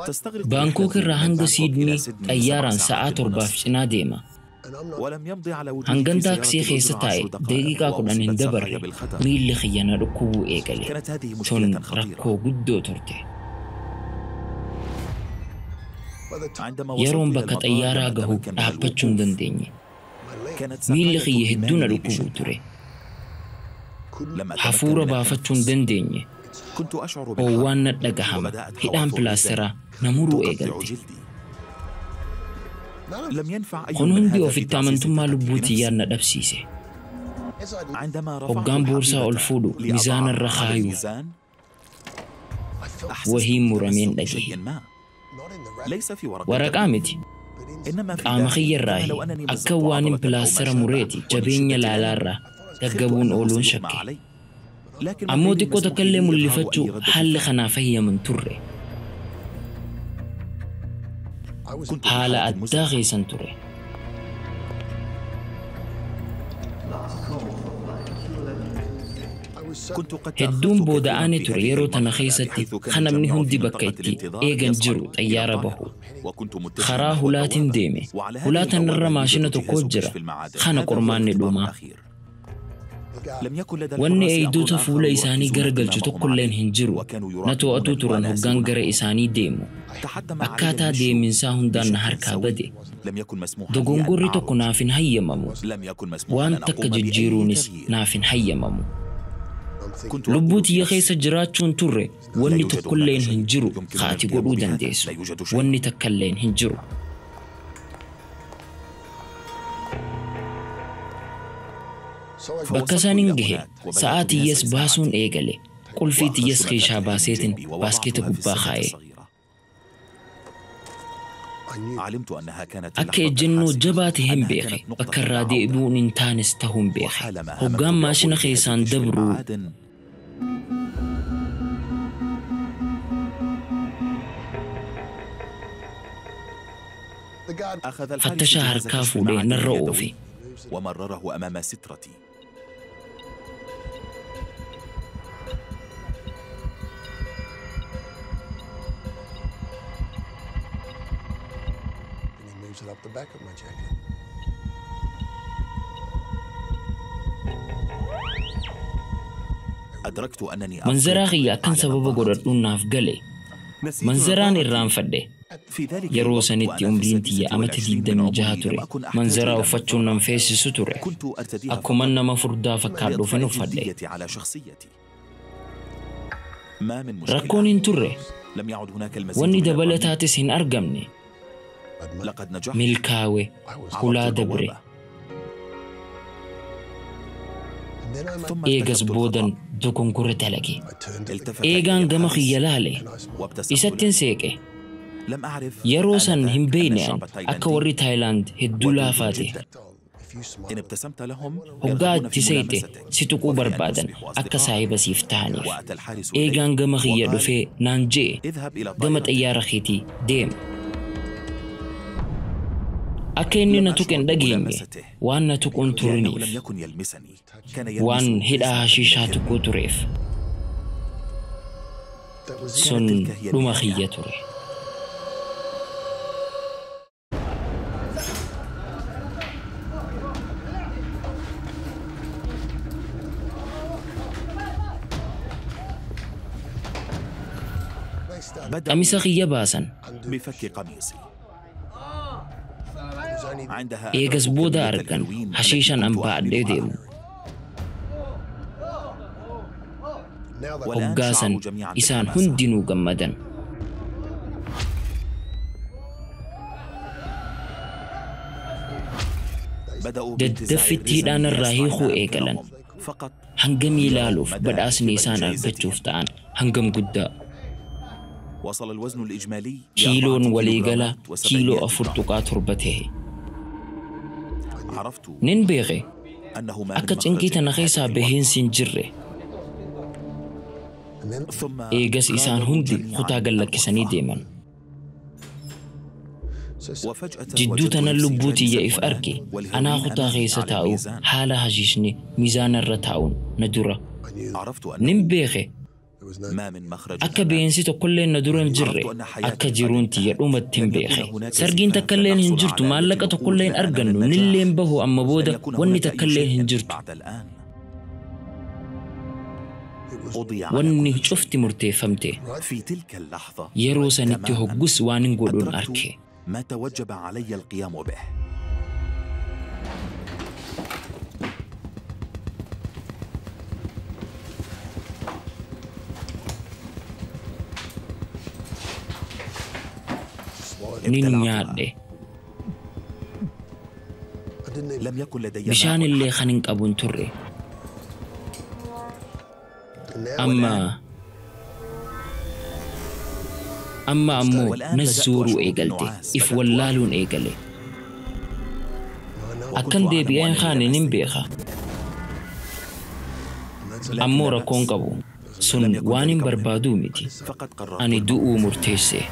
Speaker 3: تستغرق
Speaker 1: Baankook
Speaker 3: الرحلة
Speaker 1: irraa
Speaker 3: من
Speaker 1: hanga
Speaker 3: بانكوك إلى
Speaker 1: Siidnii
Speaker 3: سيدني 7
Speaker 1: xayyaaraan sa'aa
Speaker 3: ساعات
Speaker 1: 7
Speaker 3: ونصف.
Speaker 1: cinaa deema.
Speaker 3: ولم يمضي على وجودي
Speaker 1: Hangan
Speaker 3: في سيارة
Speaker 1: taaksii keessa
Speaker 3: الأجرة
Speaker 1: taa'e
Speaker 3: 10 دقائق
Speaker 1: daqiiqaa 10 hin
Speaker 3: وأصيبت ساقي
Speaker 1: dabarre
Speaker 3: بالخدر.
Speaker 1: miilli kiyya na dhukkubuu eegale.
Speaker 3: كانت هذه
Speaker 1: Tun
Speaker 3: مشكلة خطيرة.
Speaker 1: rakkoo guddoo turte.
Speaker 3: عندما وصلت
Speaker 1: Yeroon
Speaker 3: إلى
Speaker 1: bakka
Speaker 3: المطار
Speaker 1: xayyaaraa
Speaker 3: لم
Speaker 1: gahu
Speaker 3: أتمكن من
Speaker 1: dhaabbachuu hin
Speaker 3: الوقوف.
Speaker 1: dandeenye.
Speaker 3: كانت
Speaker 1: Miilli
Speaker 3: ساقاي
Speaker 1: kiyya hedduu na
Speaker 3: تؤلمانني
Speaker 1: dhukkubuu
Speaker 3: بشدة.
Speaker 1: ture.
Speaker 3: لم أتمكن
Speaker 1: Hafuura
Speaker 3: من
Speaker 1: baafachuu hin
Speaker 3: التنفس.
Speaker 1: dandeenye.
Speaker 3: كنت أشعر بالحر
Speaker 1: Oowwaan na dhagahama.
Speaker 3: وبدأت
Speaker 1: Hidhaan
Speaker 3: حواف الرزام
Speaker 1: pilaasteraa na muruu
Speaker 3: تقطع
Speaker 1: eegalte.
Speaker 3: جلدي. لم ينفع أي
Speaker 1: Kun
Speaker 3: من
Speaker 1: hundi
Speaker 3: هذا في
Speaker 1: ofitti
Speaker 3: تعزيز
Speaker 1: amantummaa
Speaker 3: ثقتي
Speaker 1: lubbuu
Speaker 3: بنفسي.
Speaker 1: tiyyaan na dhabsiise.
Speaker 3: عندما رفعت
Speaker 1: Hoggaan boorsaa ol
Speaker 3: الحقيبة
Speaker 1: fuudhu miizaana
Speaker 3: لأضعها
Speaker 1: irra
Speaker 3: على
Speaker 1: kaayuuf
Speaker 3: الميزان أحسست
Speaker 1: wahii murameen
Speaker 3: بتمسك
Speaker 1: dhagahe.
Speaker 3: شيء ما ليس في ورق
Speaker 1: Waraqaa
Speaker 3: التغليف
Speaker 1: miti.
Speaker 3: إنما في
Speaker 1: Qaama
Speaker 3: داخلي
Speaker 1: kiyya
Speaker 3: كما
Speaker 1: irraahi
Speaker 3: لو أنني
Speaker 1: akka
Speaker 3: مزقت
Speaker 1: waanin
Speaker 3: عضلة أو ما
Speaker 1: pilaastara
Speaker 3: شابه
Speaker 1: mureeti
Speaker 3: ومن
Speaker 1: jabeenya
Speaker 3: شدة الألم
Speaker 1: laalaarraa
Speaker 3: خفت
Speaker 1: gaggabuun
Speaker 3: أنه
Speaker 1: ooluun
Speaker 3: سيغمى
Speaker 1: shakke.
Speaker 3: علي. لكن من
Speaker 1: Ammoo
Speaker 3: غير
Speaker 1: xiqqoo
Speaker 3: المسموح
Speaker 1: takka illee
Speaker 3: لي إظهار
Speaker 1: mul'ifachuu
Speaker 3: أي ردة
Speaker 1: haalli
Speaker 3: فعل.
Speaker 1: kanaaf hayyamu hin turre.
Speaker 3: كنت في
Speaker 1: Haala
Speaker 3: حالة
Speaker 1: addaa
Speaker 3: مزرية.
Speaker 1: keessan ture.
Speaker 3: كنت قد
Speaker 1: Hedduun
Speaker 3: تأخرت كثيرا
Speaker 1: booda'aanii
Speaker 3: في
Speaker 1: ture
Speaker 3: هذه
Speaker 1: yeroo tana
Speaker 3: المرحلة
Speaker 1: keessatti
Speaker 3: بحيث كان
Speaker 1: kan namni
Speaker 3: الجميع
Speaker 1: hundi
Speaker 3: في
Speaker 1: bakka
Speaker 3: منطقة
Speaker 1: itti
Speaker 3: الانتظار
Speaker 1: eegan jiru
Speaker 3: يصعدون إلى
Speaker 1: xayyaara
Speaker 3: الطائرة
Speaker 1: bahu.
Speaker 3: وكنت متجها
Speaker 1: Karaa
Speaker 3: نحو
Speaker 1: hulaatiin
Speaker 3: البوابة
Speaker 1: deeme.
Speaker 3: وعلى هذه
Speaker 1: Hulaa tanarra
Speaker 3: البوابة
Speaker 1: maashina
Speaker 3: يوجد
Speaker 1: tokko
Speaker 3: جهاز
Speaker 1: jira.
Speaker 3: كشف المعادن.
Speaker 1: Kana
Speaker 3: هذا هو
Speaker 1: qormaanni
Speaker 3: الاختبار
Speaker 1: dhumaa.
Speaker 3: الأخير. لم يكن لدى
Speaker 1: Wanni
Speaker 3: الحراس أمر
Speaker 1: eegdota
Speaker 3: آخر
Speaker 1: fuula isaanii
Speaker 3: يركزون
Speaker 1: garagalchu
Speaker 3: اهتمامهم
Speaker 1: tokkolleen
Speaker 3: عليه
Speaker 1: hin jiru.
Speaker 3: وكانوا
Speaker 1: Na to'atuu
Speaker 3: يراقبونني
Speaker 1: turan
Speaker 3: وأنا
Speaker 1: hoggaan
Speaker 3: أسير
Speaker 1: gara
Speaker 3: نحوهم.
Speaker 1: isaanii deemu.
Speaker 3: تحتم علي
Speaker 1: Akkaataa
Speaker 3: المشي
Speaker 1: deeminsaa hundaan na
Speaker 3: بشكل
Speaker 1: harkaa
Speaker 3: سوي.
Speaker 1: bade.
Speaker 3: لم يكن مسموحا لي أن
Speaker 1: Dogongorri tokko
Speaker 3: أعرج.
Speaker 1: naaf hin hayyamamu.
Speaker 3: لم يكن مسموحا
Speaker 1: Waan
Speaker 3: أن
Speaker 1: takka
Speaker 3: أقوم بأي
Speaker 1: jijjiiruunis
Speaker 3: تغيير.
Speaker 1: naaf hin hayyamamu.
Speaker 3: كنت
Speaker 1: Lubbuu
Speaker 3: أقول في
Speaker 1: tiyya
Speaker 3: نفسي
Speaker 1: keessa jiraachuun turre
Speaker 3: لا
Speaker 1: wanni
Speaker 3: يوجد هناك
Speaker 1: tokkolleen
Speaker 3: شيء
Speaker 1: hin jiru
Speaker 3: يمكننا
Speaker 1: kaati
Speaker 3: القيام
Speaker 1: godhuu
Speaker 3: بهذا.
Speaker 1: dandeessu.
Speaker 3: لا يوجد شيء.
Speaker 1: Wanni takkalleen hin jiru. Bakka
Speaker 3: فوصلت
Speaker 1: isaaniin
Speaker 3: إلى
Speaker 1: gahe
Speaker 3: هناك وبدأت
Speaker 1: sa'aa tiyyaas
Speaker 3: بنزع
Speaker 1: baasuun
Speaker 3: ساعتي
Speaker 1: eegale. Qulfii
Speaker 3: وأخرجت
Speaker 1: tiyyaas keessaa
Speaker 3: مفاتيحي من
Speaker 1: baaseetiin
Speaker 3: جيبي
Speaker 1: baaskeeta
Speaker 3: ووضعتها في
Speaker 1: gubbaa
Speaker 3: السلة
Speaker 1: kaa'e.
Speaker 3: الصغيرة. علمت أنها كانت
Speaker 1: Akka
Speaker 3: اللحظة
Speaker 1: ejjennoo
Speaker 3: الحاسمة،
Speaker 1: jabaa ta'e hin
Speaker 3: أنها
Speaker 1: beeke.
Speaker 3: كانت نقطة
Speaker 1: Bakka irraa
Speaker 3: العودة.
Speaker 1: deebi'uun hin taanes ta'uu hin beeke.
Speaker 3: وحالما
Speaker 1: Hoggaan
Speaker 3: هممت
Speaker 1: maashina
Speaker 3: بعبور جهاز
Speaker 1: keessaan
Speaker 3: كشف
Speaker 1: dabruu
Speaker 3: المعادن أخذ الحارس
Speaker 1: Fattashaa
Speaker 3: جهاز
Speaker 1: harkaa
Speaker 3: كشف
Speaker 1: fuudhee
Speaker 3: المعادن
Speaker 1: narra
Speaker 3: اليدوي
Speaker 1: oofe.
Speaker 3: ومرره أمام سترتي.
Speaker 5: And he moves it up the back of my jacket.
Speaker 3: أدركت أنني
Speaker 1: Manzaraa
Speaker 3: أبقيت
Speaker 1: kiyya akkan
Speaker 3: على
Speaker 1: sababa
Speaker 3: نظارتي.
Speaker 1: godhadhuun naaf gale.
Speaker 2: نسيت
Speaker 1: Manzaraan
Speaker 2: نظارتي.
Speaker 1: irraanfadhe.
Speaker 3: في ذلك
Speaker 1: Yeroo
Speaker 3: الوقت
Speaker 1: sanitti
Speaker 3: وأنا في
Speaker 1: umriin
Speaker 3: السادسة
Speaker 1: tiyya amata
Speaker 3: والعشرين من
Speaker 1: 26
Speaker 3: عمري
Speaker 1: ture.
Speaker 3: لم أكن أحتاج
Speaker 1: Manzaraa
Speaker 3: إلى
Speaker 1: uffachuun
Speaker 3: نظارة.
Speaker 1: nan feessisu ture.
Speaker 3: كنت أرتديها
Speaker 1: Akkuman
Speaker 3: فقط
Speaker 1: nama furdaa fakkaadhuufin
Speaker 3: لإضفاء
Speaker 1: uffadhe.
Speaker 3: الجدية على شخصيتي. ما من
Speaker 1: Rakkoon
Speaker 3: مشكلة.
Speaker 1: hin turre.
Speaker 3: لم يعد هناك المزيد
Speaker 1: Wanni
Speaker 3: من الرمي.
Speaker 1: dabalataatis hin argamne.
Speaker 5: I'd made-
Speaker 3: لقد نجحت.
Speaker 1: Milkaawe
Speaker 5: I was
Speaker 1: hulaa
Speaker 3: عبرت
Speaker 1: dabre.
Speaker 3: البوابة.
Speaker 5: And then I made,
Speaker 3: ثم
Speaker 1: Eegas
Speaker 3: ارتكبت
Speaker 1: boodan
Speaker 3: الخطأ.
Speaker 1: dogongora dalage.
Speaker 5: I turned to the
Speaker 3: التفت إلي
Speaker 1: Eegaan gama
Speaker 3: الحارس
Speaker 1: kiyya laale.
Speaker 5: and I smiled.
Speaker 3: وابتسمت
Speaker 1: Isattin
Speaker 3: له.
Speaker 1: seeqe.
Speaker 3: لم أعرف
Speaker 1: Yeroo san
Speaker 3: آنذاك
Speaker 1: hin
Speaker 3: أن
Speaker 1: beekne
Speaker 3: الشعب
Speaker 1: an akka
Speaker 3: التايلاندي
Speaker 1: warri Taayilaand hedduu
Speaker 3: ودود
Speaker 1: laafaa ta'e.
Speaker 3: جدا.
Speaker 5: If you smile
Speaker 3: إن ابتسمت لهم
Speaker 1: Hoggaa
Speaker 3: يرغبون
Speaker 1: itti
Speaker 3: في
Speaker 1: seete
Speaker 3: ملامستك
Speaker 1: si tuquu
Speaker 3: وفي أن
Speaker 1: barbaadan
Speaker 3: تصبحوا
Speaker 1: akka
Speaker 3: أصدقاء.
Speaker 1: saahiba siif ta'aniif.
Speaker 3: وأتى الحارس إلي
Speaker 1: Eegaan gama kiyya
Speaker 3: وقال
Speaker 1: dhufee naan je'e
Speaker 3: اذهب إلى
Speaker 1: gama
Speaker 3: طائرتك.
Speaker 1: xayyaara keetii deem. Akka inni
Speaker 3: لم
Speaker 1: na tuqe
Speaker 3: أشعر
Speaker 1: hin dhageenye
Speaker 3: بملامسته
Speaker 1: waan na tuquun
Speaker 3: لأنه لم
Speaker 1: turiniif
Speaker 3: يكن يلمسني. كان يلمس
Speaker 1: waan hidhaa
Speaker 3: جسما من
Speaker 1: hashiishaa
Speaker 3: الهرم.
Speaker 1: tuquu tureef
Speaker 5: That was it.
Speaker 1: sun
Speaker 3: كانت تلك هي
Speaker 1: dhuma
Speaker 3: النهاية.
Speaker 1: kiyya ture.
Speaker 5: They started
Speaker 3: بدأوا
Speaker 1: Qamisa kiyya baasan.
Speaker 5: undo.
Speaker 3: بفك قميصي.
Speaker 5: It was only
Speaker 3: عندها
Speaker 1: Eegas
Speaker 3: أدركوا
Speaker 1: booda
Speaker 3: كمية
Speaker 1: argan
Speaker 3: الهيروين التي
Speaker 1: hashiishaan an
Speaker 3: كنت
Speaker 1: baadhee
Speaker 3: أحملها.
Speaker 1: deemu.
Speaker 5: now they
Speaker 3: والآن
Speaker 1: Hoggaa san
Speaker 3: شعروا جميعا
Speaker 1: isaan
Speaker 3: بالحماسة.
Speaker 1: hundinuu gammadan.
Speaker 3: بدأوا بانتزاع
Speaker 1: Daddaffitti
Speaker 3: الرزم
Speaker 1: hidhaan irraa
Speaker 3: ليصنعن
Speaker 1: hiikuu eegalan.
Speaker 3: أمكنهم فقط
Speaker 1: Hangam
Speaker 3: ليروا
Speaker 1: ilaaluuf
Speaker 3: مدى
Speaker 1: badhaasni
Speaker 3: كبر
Speaker 1: isaan
Speaker 3: جائزتهم.
Speaker 1: argachuuf ta'an hangam guddaa.
Speaker 3: وصل الوزن الإجمالي
Speaker 1: Kiiloon
Speaker 3: لأربعة
Speaker 1: waliigalaa
Speaker 3: كيلوغرامات
Speaker 1: kiiloo
Speaker 3: وسبعمائة
Speaker 1: afur
Speaker 3: ضعف.
Speaker 1: tuqaa torba ta'e.
Speaker 3: عرفت
Speaker 1: Nin beeke
Speaker 3: أنه ما من
Speaker 1: akka cinqii
Speaker 3: مخرج
Speaker 1: tana
Speaker 3: من هذه
Speaker 1: keessaa
Speaker 3: الورطة.
Speaker 1: baheensi hin jirre.
Speaker 5: and then
Speaker 3: ثم
Speaker 1: Eegas isaan
Speaker 3: غادروا
Speaker 1: hundi
Speaker 3: جميعا
Speaker 1: kutaa gad lakkisanii
Speaker 3: الغرفة.
Speaker 1: deeman.
Speaker 5: so, so
Speaker 3: وفجأة
Speaker 1: Jidduu
Speaker 3: وجدت
Speaker 1: tana
Speaker 3: نفسي
Speaker 1: lubbuu tiyya
Speaker 3: جالسا
Speaker 1: if
Speaker 3: هناك
Speaker 1: arge
Speaker 3: والهيروين
Speaker 1: anaa kutaa
Speaker 3: أمامي
Speaker 1: keessa
Speaker 3: على
Speaker 1: taa'u
Speaker 3: الميزان.
Speaker 1: haala hashiishni miizaana irra taa'uun na dura.
Speaker 5: I knew
Speaker 3: عرفت
Speaker 1: Nin
Speaker 3: أنه
Speaker 1: beeke
Speaker 5: there was no
Speaker 3: ما من مخرج
Speaker 1: akka
Speaker 3: أمامي.
Speaker 1: beensi tokkolleen na dura hin jirre
Speaker 3: عرفت أن حياتي
Speaker 1: akka
Speaker 3: قد
Speaker 1: jiruun tiyya
Speaker 3: انتهت.
Speaker 1: dhumatti hin
Speaker 3: لن يكون
Speaker 1: beeke.
Speaker 3: هناك
Speaker 1: Sargiin
Speaker 3: زفاف
Speaker 1: takkalleen hin
Speaker 3: نحصل
Speaker 1: jirtu
Speaker 3: على آلة
Speaker 1: maallaqa
Speaker 3: نقود
Speaker 1: tokkolleen
Speaker 3: لنا
Speaker 1: argannu
Speaker 3: للنجاح.
Speaker 1: nilleen bahu amma
Speaker 3: لن
Speaker 1: booda
Speaker 3: يكون
Speaker 1: wanni
Speaker 3: هناك أي
Speaker 1: takkalleen hin
Speaker 3: شيء
Speaker 1: jirtu.
Speaker 3: بعد الآن.
Speaker 5: it was
Speaker 3: قضي على
Speaker 1: Wanni
Speaker 3: كل شيء.
Speaker 1: cufti murteeffamte.
Speaker 5: right
Speaker 3: في تلك اللحظة
Speaker 1: Yeroo sanitti
Speaker 3: تماما
Speaker 1: hoggus waan hin godhuun
Speaker 3: أدركت
Speaker 1: arke.
Speaker 3: ما توجب علي القيام به.
Speaker 5: swallowed.
Speaker 1: Nin
Speaker 3: ابتلعتها.
Speaker 1: nyaadhe.
Speaker 5: I didn't even
Speaker 3: لم يكن لدي
Speaker 1: Bishaan
Speaker 3: ماء
Speaker 1: illee
Speaker 3: حتى.
Speaker 1: kan hin qabu hin turre.
Speaker 5: and now
Speaker 1: Amma ammoo
Speaker 3: والآن
Speaker 1: na
Speaker 3: بدأت
Speaker 1: zooruu
Speaker 3: أشعر
Speaker 1: eegalte.
Speaker 3: بالنعاس.
Speaker 1: If
Speaker 3: بدأت
Speaker 1: wallaaluun eegale.
Speaker 5: I know
Speaker 1: Akkan
Speaker 3: وكنت أعلم
Speaker 1: deebi'ee hin
Speaker 3: أنني
Speaker 1: kaane
Speaker 3: لم
Speaker 1: nin
Speaker 3: أستيقظ.
Speaker 1: beeka.
Speaker 5: and that's
Speaker 3: لكن
Speaker 1: Ammoo
Speaker 3: لا
Speaker 1: rakkoon
Speaker 3: بأس.
Speaker 1: qabu.
Speaker 3: لم
Speaker 1: Sun
Speaker 3: يكن
Speaker 1: waan hin
Speaker 3: ذلك مهما.
Speaker 1: barbaaduu miti.
Speaker 3: فقد قررت
Speaker 1: Ani
Speaker 3: الموت.
Speaker 1: du'uu murteesse.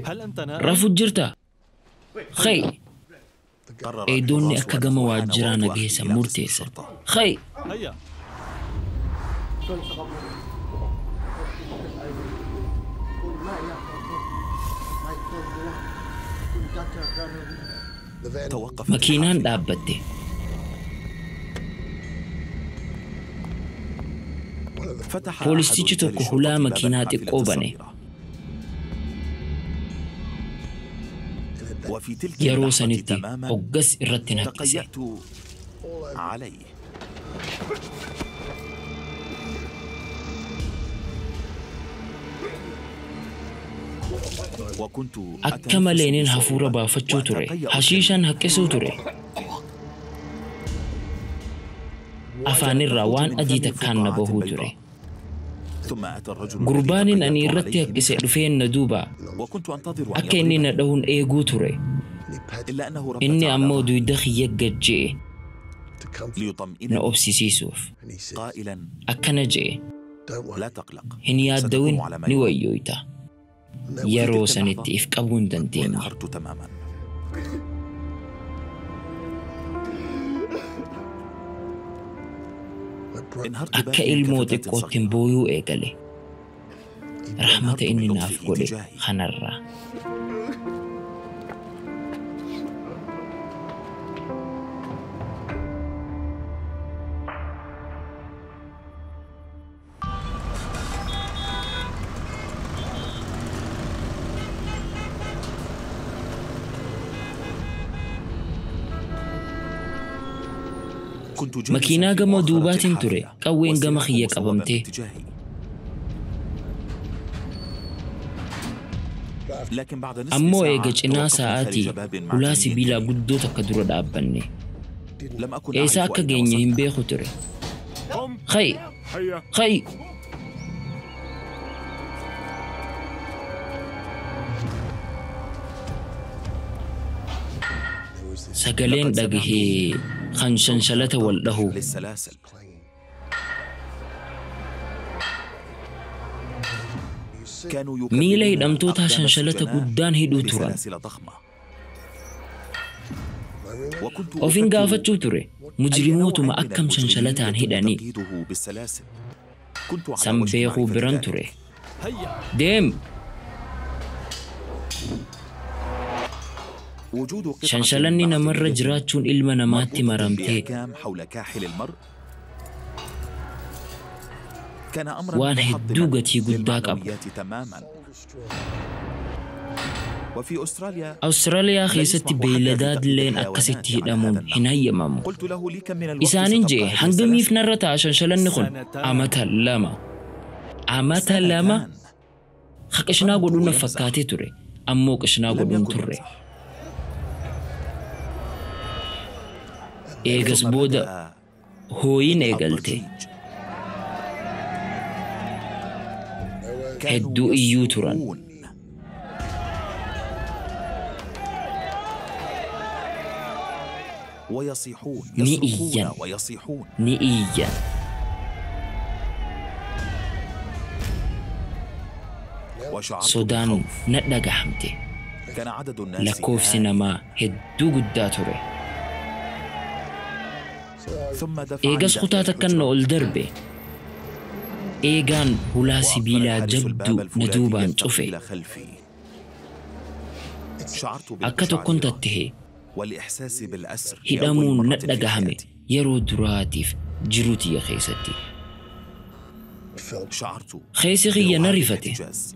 Speaker 4: هل أنت نائم؟
Speaker 1: Rafu jirtaa? Kai!
Speaker 3: قرر
Speaker 1: Eegdonni
Speaker 3: الحراس
Speaker 1: akka
Speaker 3: أنه
Speaker 1: gama
Speaker 3: حان
Speaker 1: waajjiraa na
Speaker 3: وقت أخذي
Speaker 1: geessan
Speaker 3: إلى قسم
Speaker 1: murteessan.
Speaker 3: الشرطة.
Speaker 1: Kai!
Speaker 4: هيا
Speaker 5: the van
Speaker 3: توقفت
Speaker 1: Makiinaan
Speaker 3: الحافلة.
Speaker 1: dhaabbatte.
Speaker 5: one of the
Speaker 3: فتح أحد
Speaker 1: Poolisichi
Speaker 3: رجال
Speaker 1: tokko
Speaker 3: الشرطة
Speaker 1: hulaa
Speaker 3: باب
Speaker 1: makiinaa
Speaker 3: الحافلة
Speaker 1: xiqqoo bane.
Speaker 3: الصغيرة.
Speaker 5: and at that
Speaker 3: وفي تلك
Speaker 1: Yeroo
Speaker 3: اللحظة
Speaker 1: sanitti
Speaker 3: تماما
Speaker 1: hoggas irratti na haqqise.
Speaker 3: تقيأت
Speaker 5: all over
Speaker 3: عليه. وكنت
Speaker 1: Akka
Speaker 3: أتنفس
Speaker 1: maleenin hafuura
Speaker 3: بصعوبة
Speaker 1: baafachuu ture.
Speaker 3: وأتقيأ
Speaker 1: Hashiishaan
Speaker 3: الدم.
Speaker 1: haqqisuu ture. Afaanirraa
Speaker 3: تخرج
Speaker 1: waan
Speaker 3: من
Speaker 1: adii
Speaker 3: فمي
Speaker 1: takkaan na
Speaker 3: فقاعات
Speaker 1: bahuu ture.
Speaker 3: بيضاء. ثم أتى الرجل الذي
Speaker 1: Gurbaanin ani
Speaker 3: تقيأت
Speaker 1: irratti
Speaker 3: عليه من
Speaker 1: haqqise
Speaker 3: خلفي
Speaker 1: dhufeen na duuba.
Speaker 3: وكنت أنتظر أن
Speaker 1: Akka inni na
Speaker 3: يضربني
Speaker 1: dhahuun eeguu ture.
Speaker 5: and he patted
Speaker 3: إلا أنه ربت
Speaker 1: Inni
Speaker 3: على
Speaker 1: ammoo
Speaker 3: ظهري
Speaker 1: dugda kiyya gad je'e
Speaker 5: to comfort
Speaker 1: na
Speaker 3: ليطمئنني
Speaker 1: obsisiisuuf.
Speaker 5: and he said
Speaker 3: قائلا
Speaker 1: Akkana je'e.
Speaker 3: لا تقلق
Speaker 1: Hin yaaddawin
Speaker 3: ستكون على ما
Speaker 1: ni
Speaker 3: يرام.
Speaker 1: wayyooyta. Yeroo sanitti if qabuu hin dandeenye.
Speaker 3: انهرت تماما. انهرت
Speaker 1: Akka
Speaker 3: باكيا
Speaker 1: ilmoo
Speaker 3: كفتاة
Speaker 1: xiqqootti
Speaker 3: صغيرة.
Speaker 1: booyuu eegale. Rahmata
Speaker 3: انهرت
Speaker 1: inni
Speaker 3: من
Speaker 1: naaf
Speaker 3: لطفه
Speaker 1: godhe
Speaker 3: تجاهي.
Speaker 1: kanarraa.
Speaker 3: كنت جالسا
Speaker 1: Makiinaa
Speaker 3: في
Speaker 1: gama
Speaker 3: مؤخرة
Speaker 1: duubaatiin ture.
Speaker 3: الحافلة
Speaker 1: Qawween gama
Speaker 3: والسلاح
Speaker 1: kiyya
Speaker 3: مصوبا
Speaker 1: qabamtee.
Speaker 3: باتجاهي. لكن بعد نصف
Speaker 1: Ammoo
Speaker 3: ساعة
Speaker 1: eega cinaa
Speaker 3: توقفنا خارج
Speaker 1: sa'aatii
Speaker 3: باب
Speaker 1: hulaa
Speaker 3: معدني
Speaker 1: sibiilaa
Speaker 3: كبير.
Speaker 1: guddoo takka dura dhaabbanne.
Speaker 3: لم أكن
Speaker 1: Eessa
Speaker 3: أعرف
Speaker 1: akka
Speaker 3: أين
Speaker 1: geenye hin
Speaker 3: وصلنا.
Speaker 1: beeku ture.
Speaker 2: قم
Speaker 1: Ka'i!
Speaker 2: هيا
Speaker 1: Ka'i! Sagaleen
Speaker 3: لقد سمعت
Speaker 1: dhagahee kan shanshalata wal dhahu
Speaker 3: للسلاسل. كانوا
Speaker 1: miila
Speaker 3: يكبلون
Speaker 1: hidhamtootaa
Speaker 3: أقدام
Speaker 1: shanshalata
Speaker 3: السجناء
Speaker 1: guddaan hidhuu turan.
Speaker 3: بسلاسل ضخمة. وكنت
Speaker 1: Ofin
Speaker 3: أفكر
Speaker 1: gaafachuu ture
Speaker 3: أي نوع
Speaker 1: mujrimootuma
Speaker 3: من
Speaker 1: akkam
Speaker 3: المجرمين
Speaker 1: shanshalataan
Speaker 3: يتم
Speaker 1: hidhanii
Speaker 3: تقييده بالسلاسل. كنت على
Speaker 1: san
Speaker 3: وشك
Speaker 1: beekuu
Speaker 3: معرفة
Speaker 1: biran
Speaker 3: ذلك.
Speaker 1: ture.
Speaker 4: هيا
Speaker 1: Deem!
Speaker 3: وجود قطعة
Speaker 1: Shanshalanni namarra
Speaker 3: معدنية
Speaker 1: jiraachuun ilma namaatti
Speaker 3: مربوطة
Speaker 1: maramtee
Speaker 3: بإحكام حول كاحل المرء كان أمرا
Speaker 1: waan hedduu
Speaker 3: محطما
Speaker 1: gatii guddaa qabu.
Speaker 3: للمعنويات تماما. وفي أستراليا
Speaker 1: Awustiraaliyaa
Speaker 3: لا
Speaker 1: keessatti
Speaker 3: يسمح حتى
Speaker 1: beeyladaa
Speaker 3: بتقييد
Speaker 1: illeen
Speaker 3: الحيوانات
Speaker 1: akkasitti
Speaker 3: على هذا
Speaker 1: hidhamuun
Speaker 3: النحو.
Speaker 1: hin hayyamamu.
Speaker 3: قلت له لي كم من الوقت
Speaker 1: Isaanin
Speaker 3: ستبقى
Speaker 1: jee
Speaker 3: هذه
Speaker 1: hangamiif
Speaker 3: السلاسل؟
Speaker 1: narra ta'a shanshalanni kun?
Speaker 4: سنتان.
Speaker 1: Amata lama. Amata lama
Speaker 3: سنتان.
Speaker 1: haqishnaa
Speaker 3: ظننته
Speaker 1: godhuu na
Speaker 3: يمزح.
Speaker 1: fakkaatee ture. Ammoo qishnaa
Speaker 3: لم
Speaker 1: godhuun
Speaker 3: يكن
Speaker 1: turre.
Speaker 3: يمزح.
Speaker 1: Eegas
Speaker 3: ثم
Speaker 1: booda
Speaker 3: بدأ
Speaker 1: hooyin eegalte.
Speaker 3: الضجيج. كانوا
Speaker 1: Hedduu iyyuu turan.
Speaker 3: يصرخون. ويصيحون
Speaker 1: Ni
Speaker 3: يصرخون
Speaker 1: iyyan.
Speaker 3: ويصيحون.
Speaker 1: Ni iyyan.
Speaker 3: وشعرت
Speaker 1: Sodaan
Speaker 3: بالخوف.
Speaker 1: na dhagahamte.
Speaker 3: كان عدد الناس
Speaker 1: Lakkoofsi
Speaker 3: هائلا.
Speaker 1: namaa hedduu guddaa ture.
Speaker 3: ثم دفعني
Speaker 1: Eegas
Speaker 3: داخل
Speaker 1: kutaa takkan na
Speaker 3: الحجرة.
Speaker 1: ol darbe. Eegaan hulaa
Speaker 3: وأقفل
Speaker 1: sibiilaa
Speaker 3: الحارس الباب
Speaker 1: jabduu na
Speaker 3: الفولاذي
Speaker 1: duubaan
Speaker 3: الثقيل
Speaker 1: cufe.
Speaker 3: خلفي. شعرت
Speaker 1: Akka tokkoon
Speaker 3: بالقشعريرة
Speaker 1: tattahee
Speaker 3: والإحساس بالأسر لأول
Speaker 1: hidhamuun na
Speaker 3: مرة في
Speaker 1: dhagahame
Speaker 3: حياتي.
Speaker 1: yeroo duraatiif jiruu tiyya keessatti.
Speaker 3: شعرت
Speaker 1: Keessi kiyya na
Speaker 3: برهاب
Speaker 1: rifate.
Speaker 3: الاحتجاز.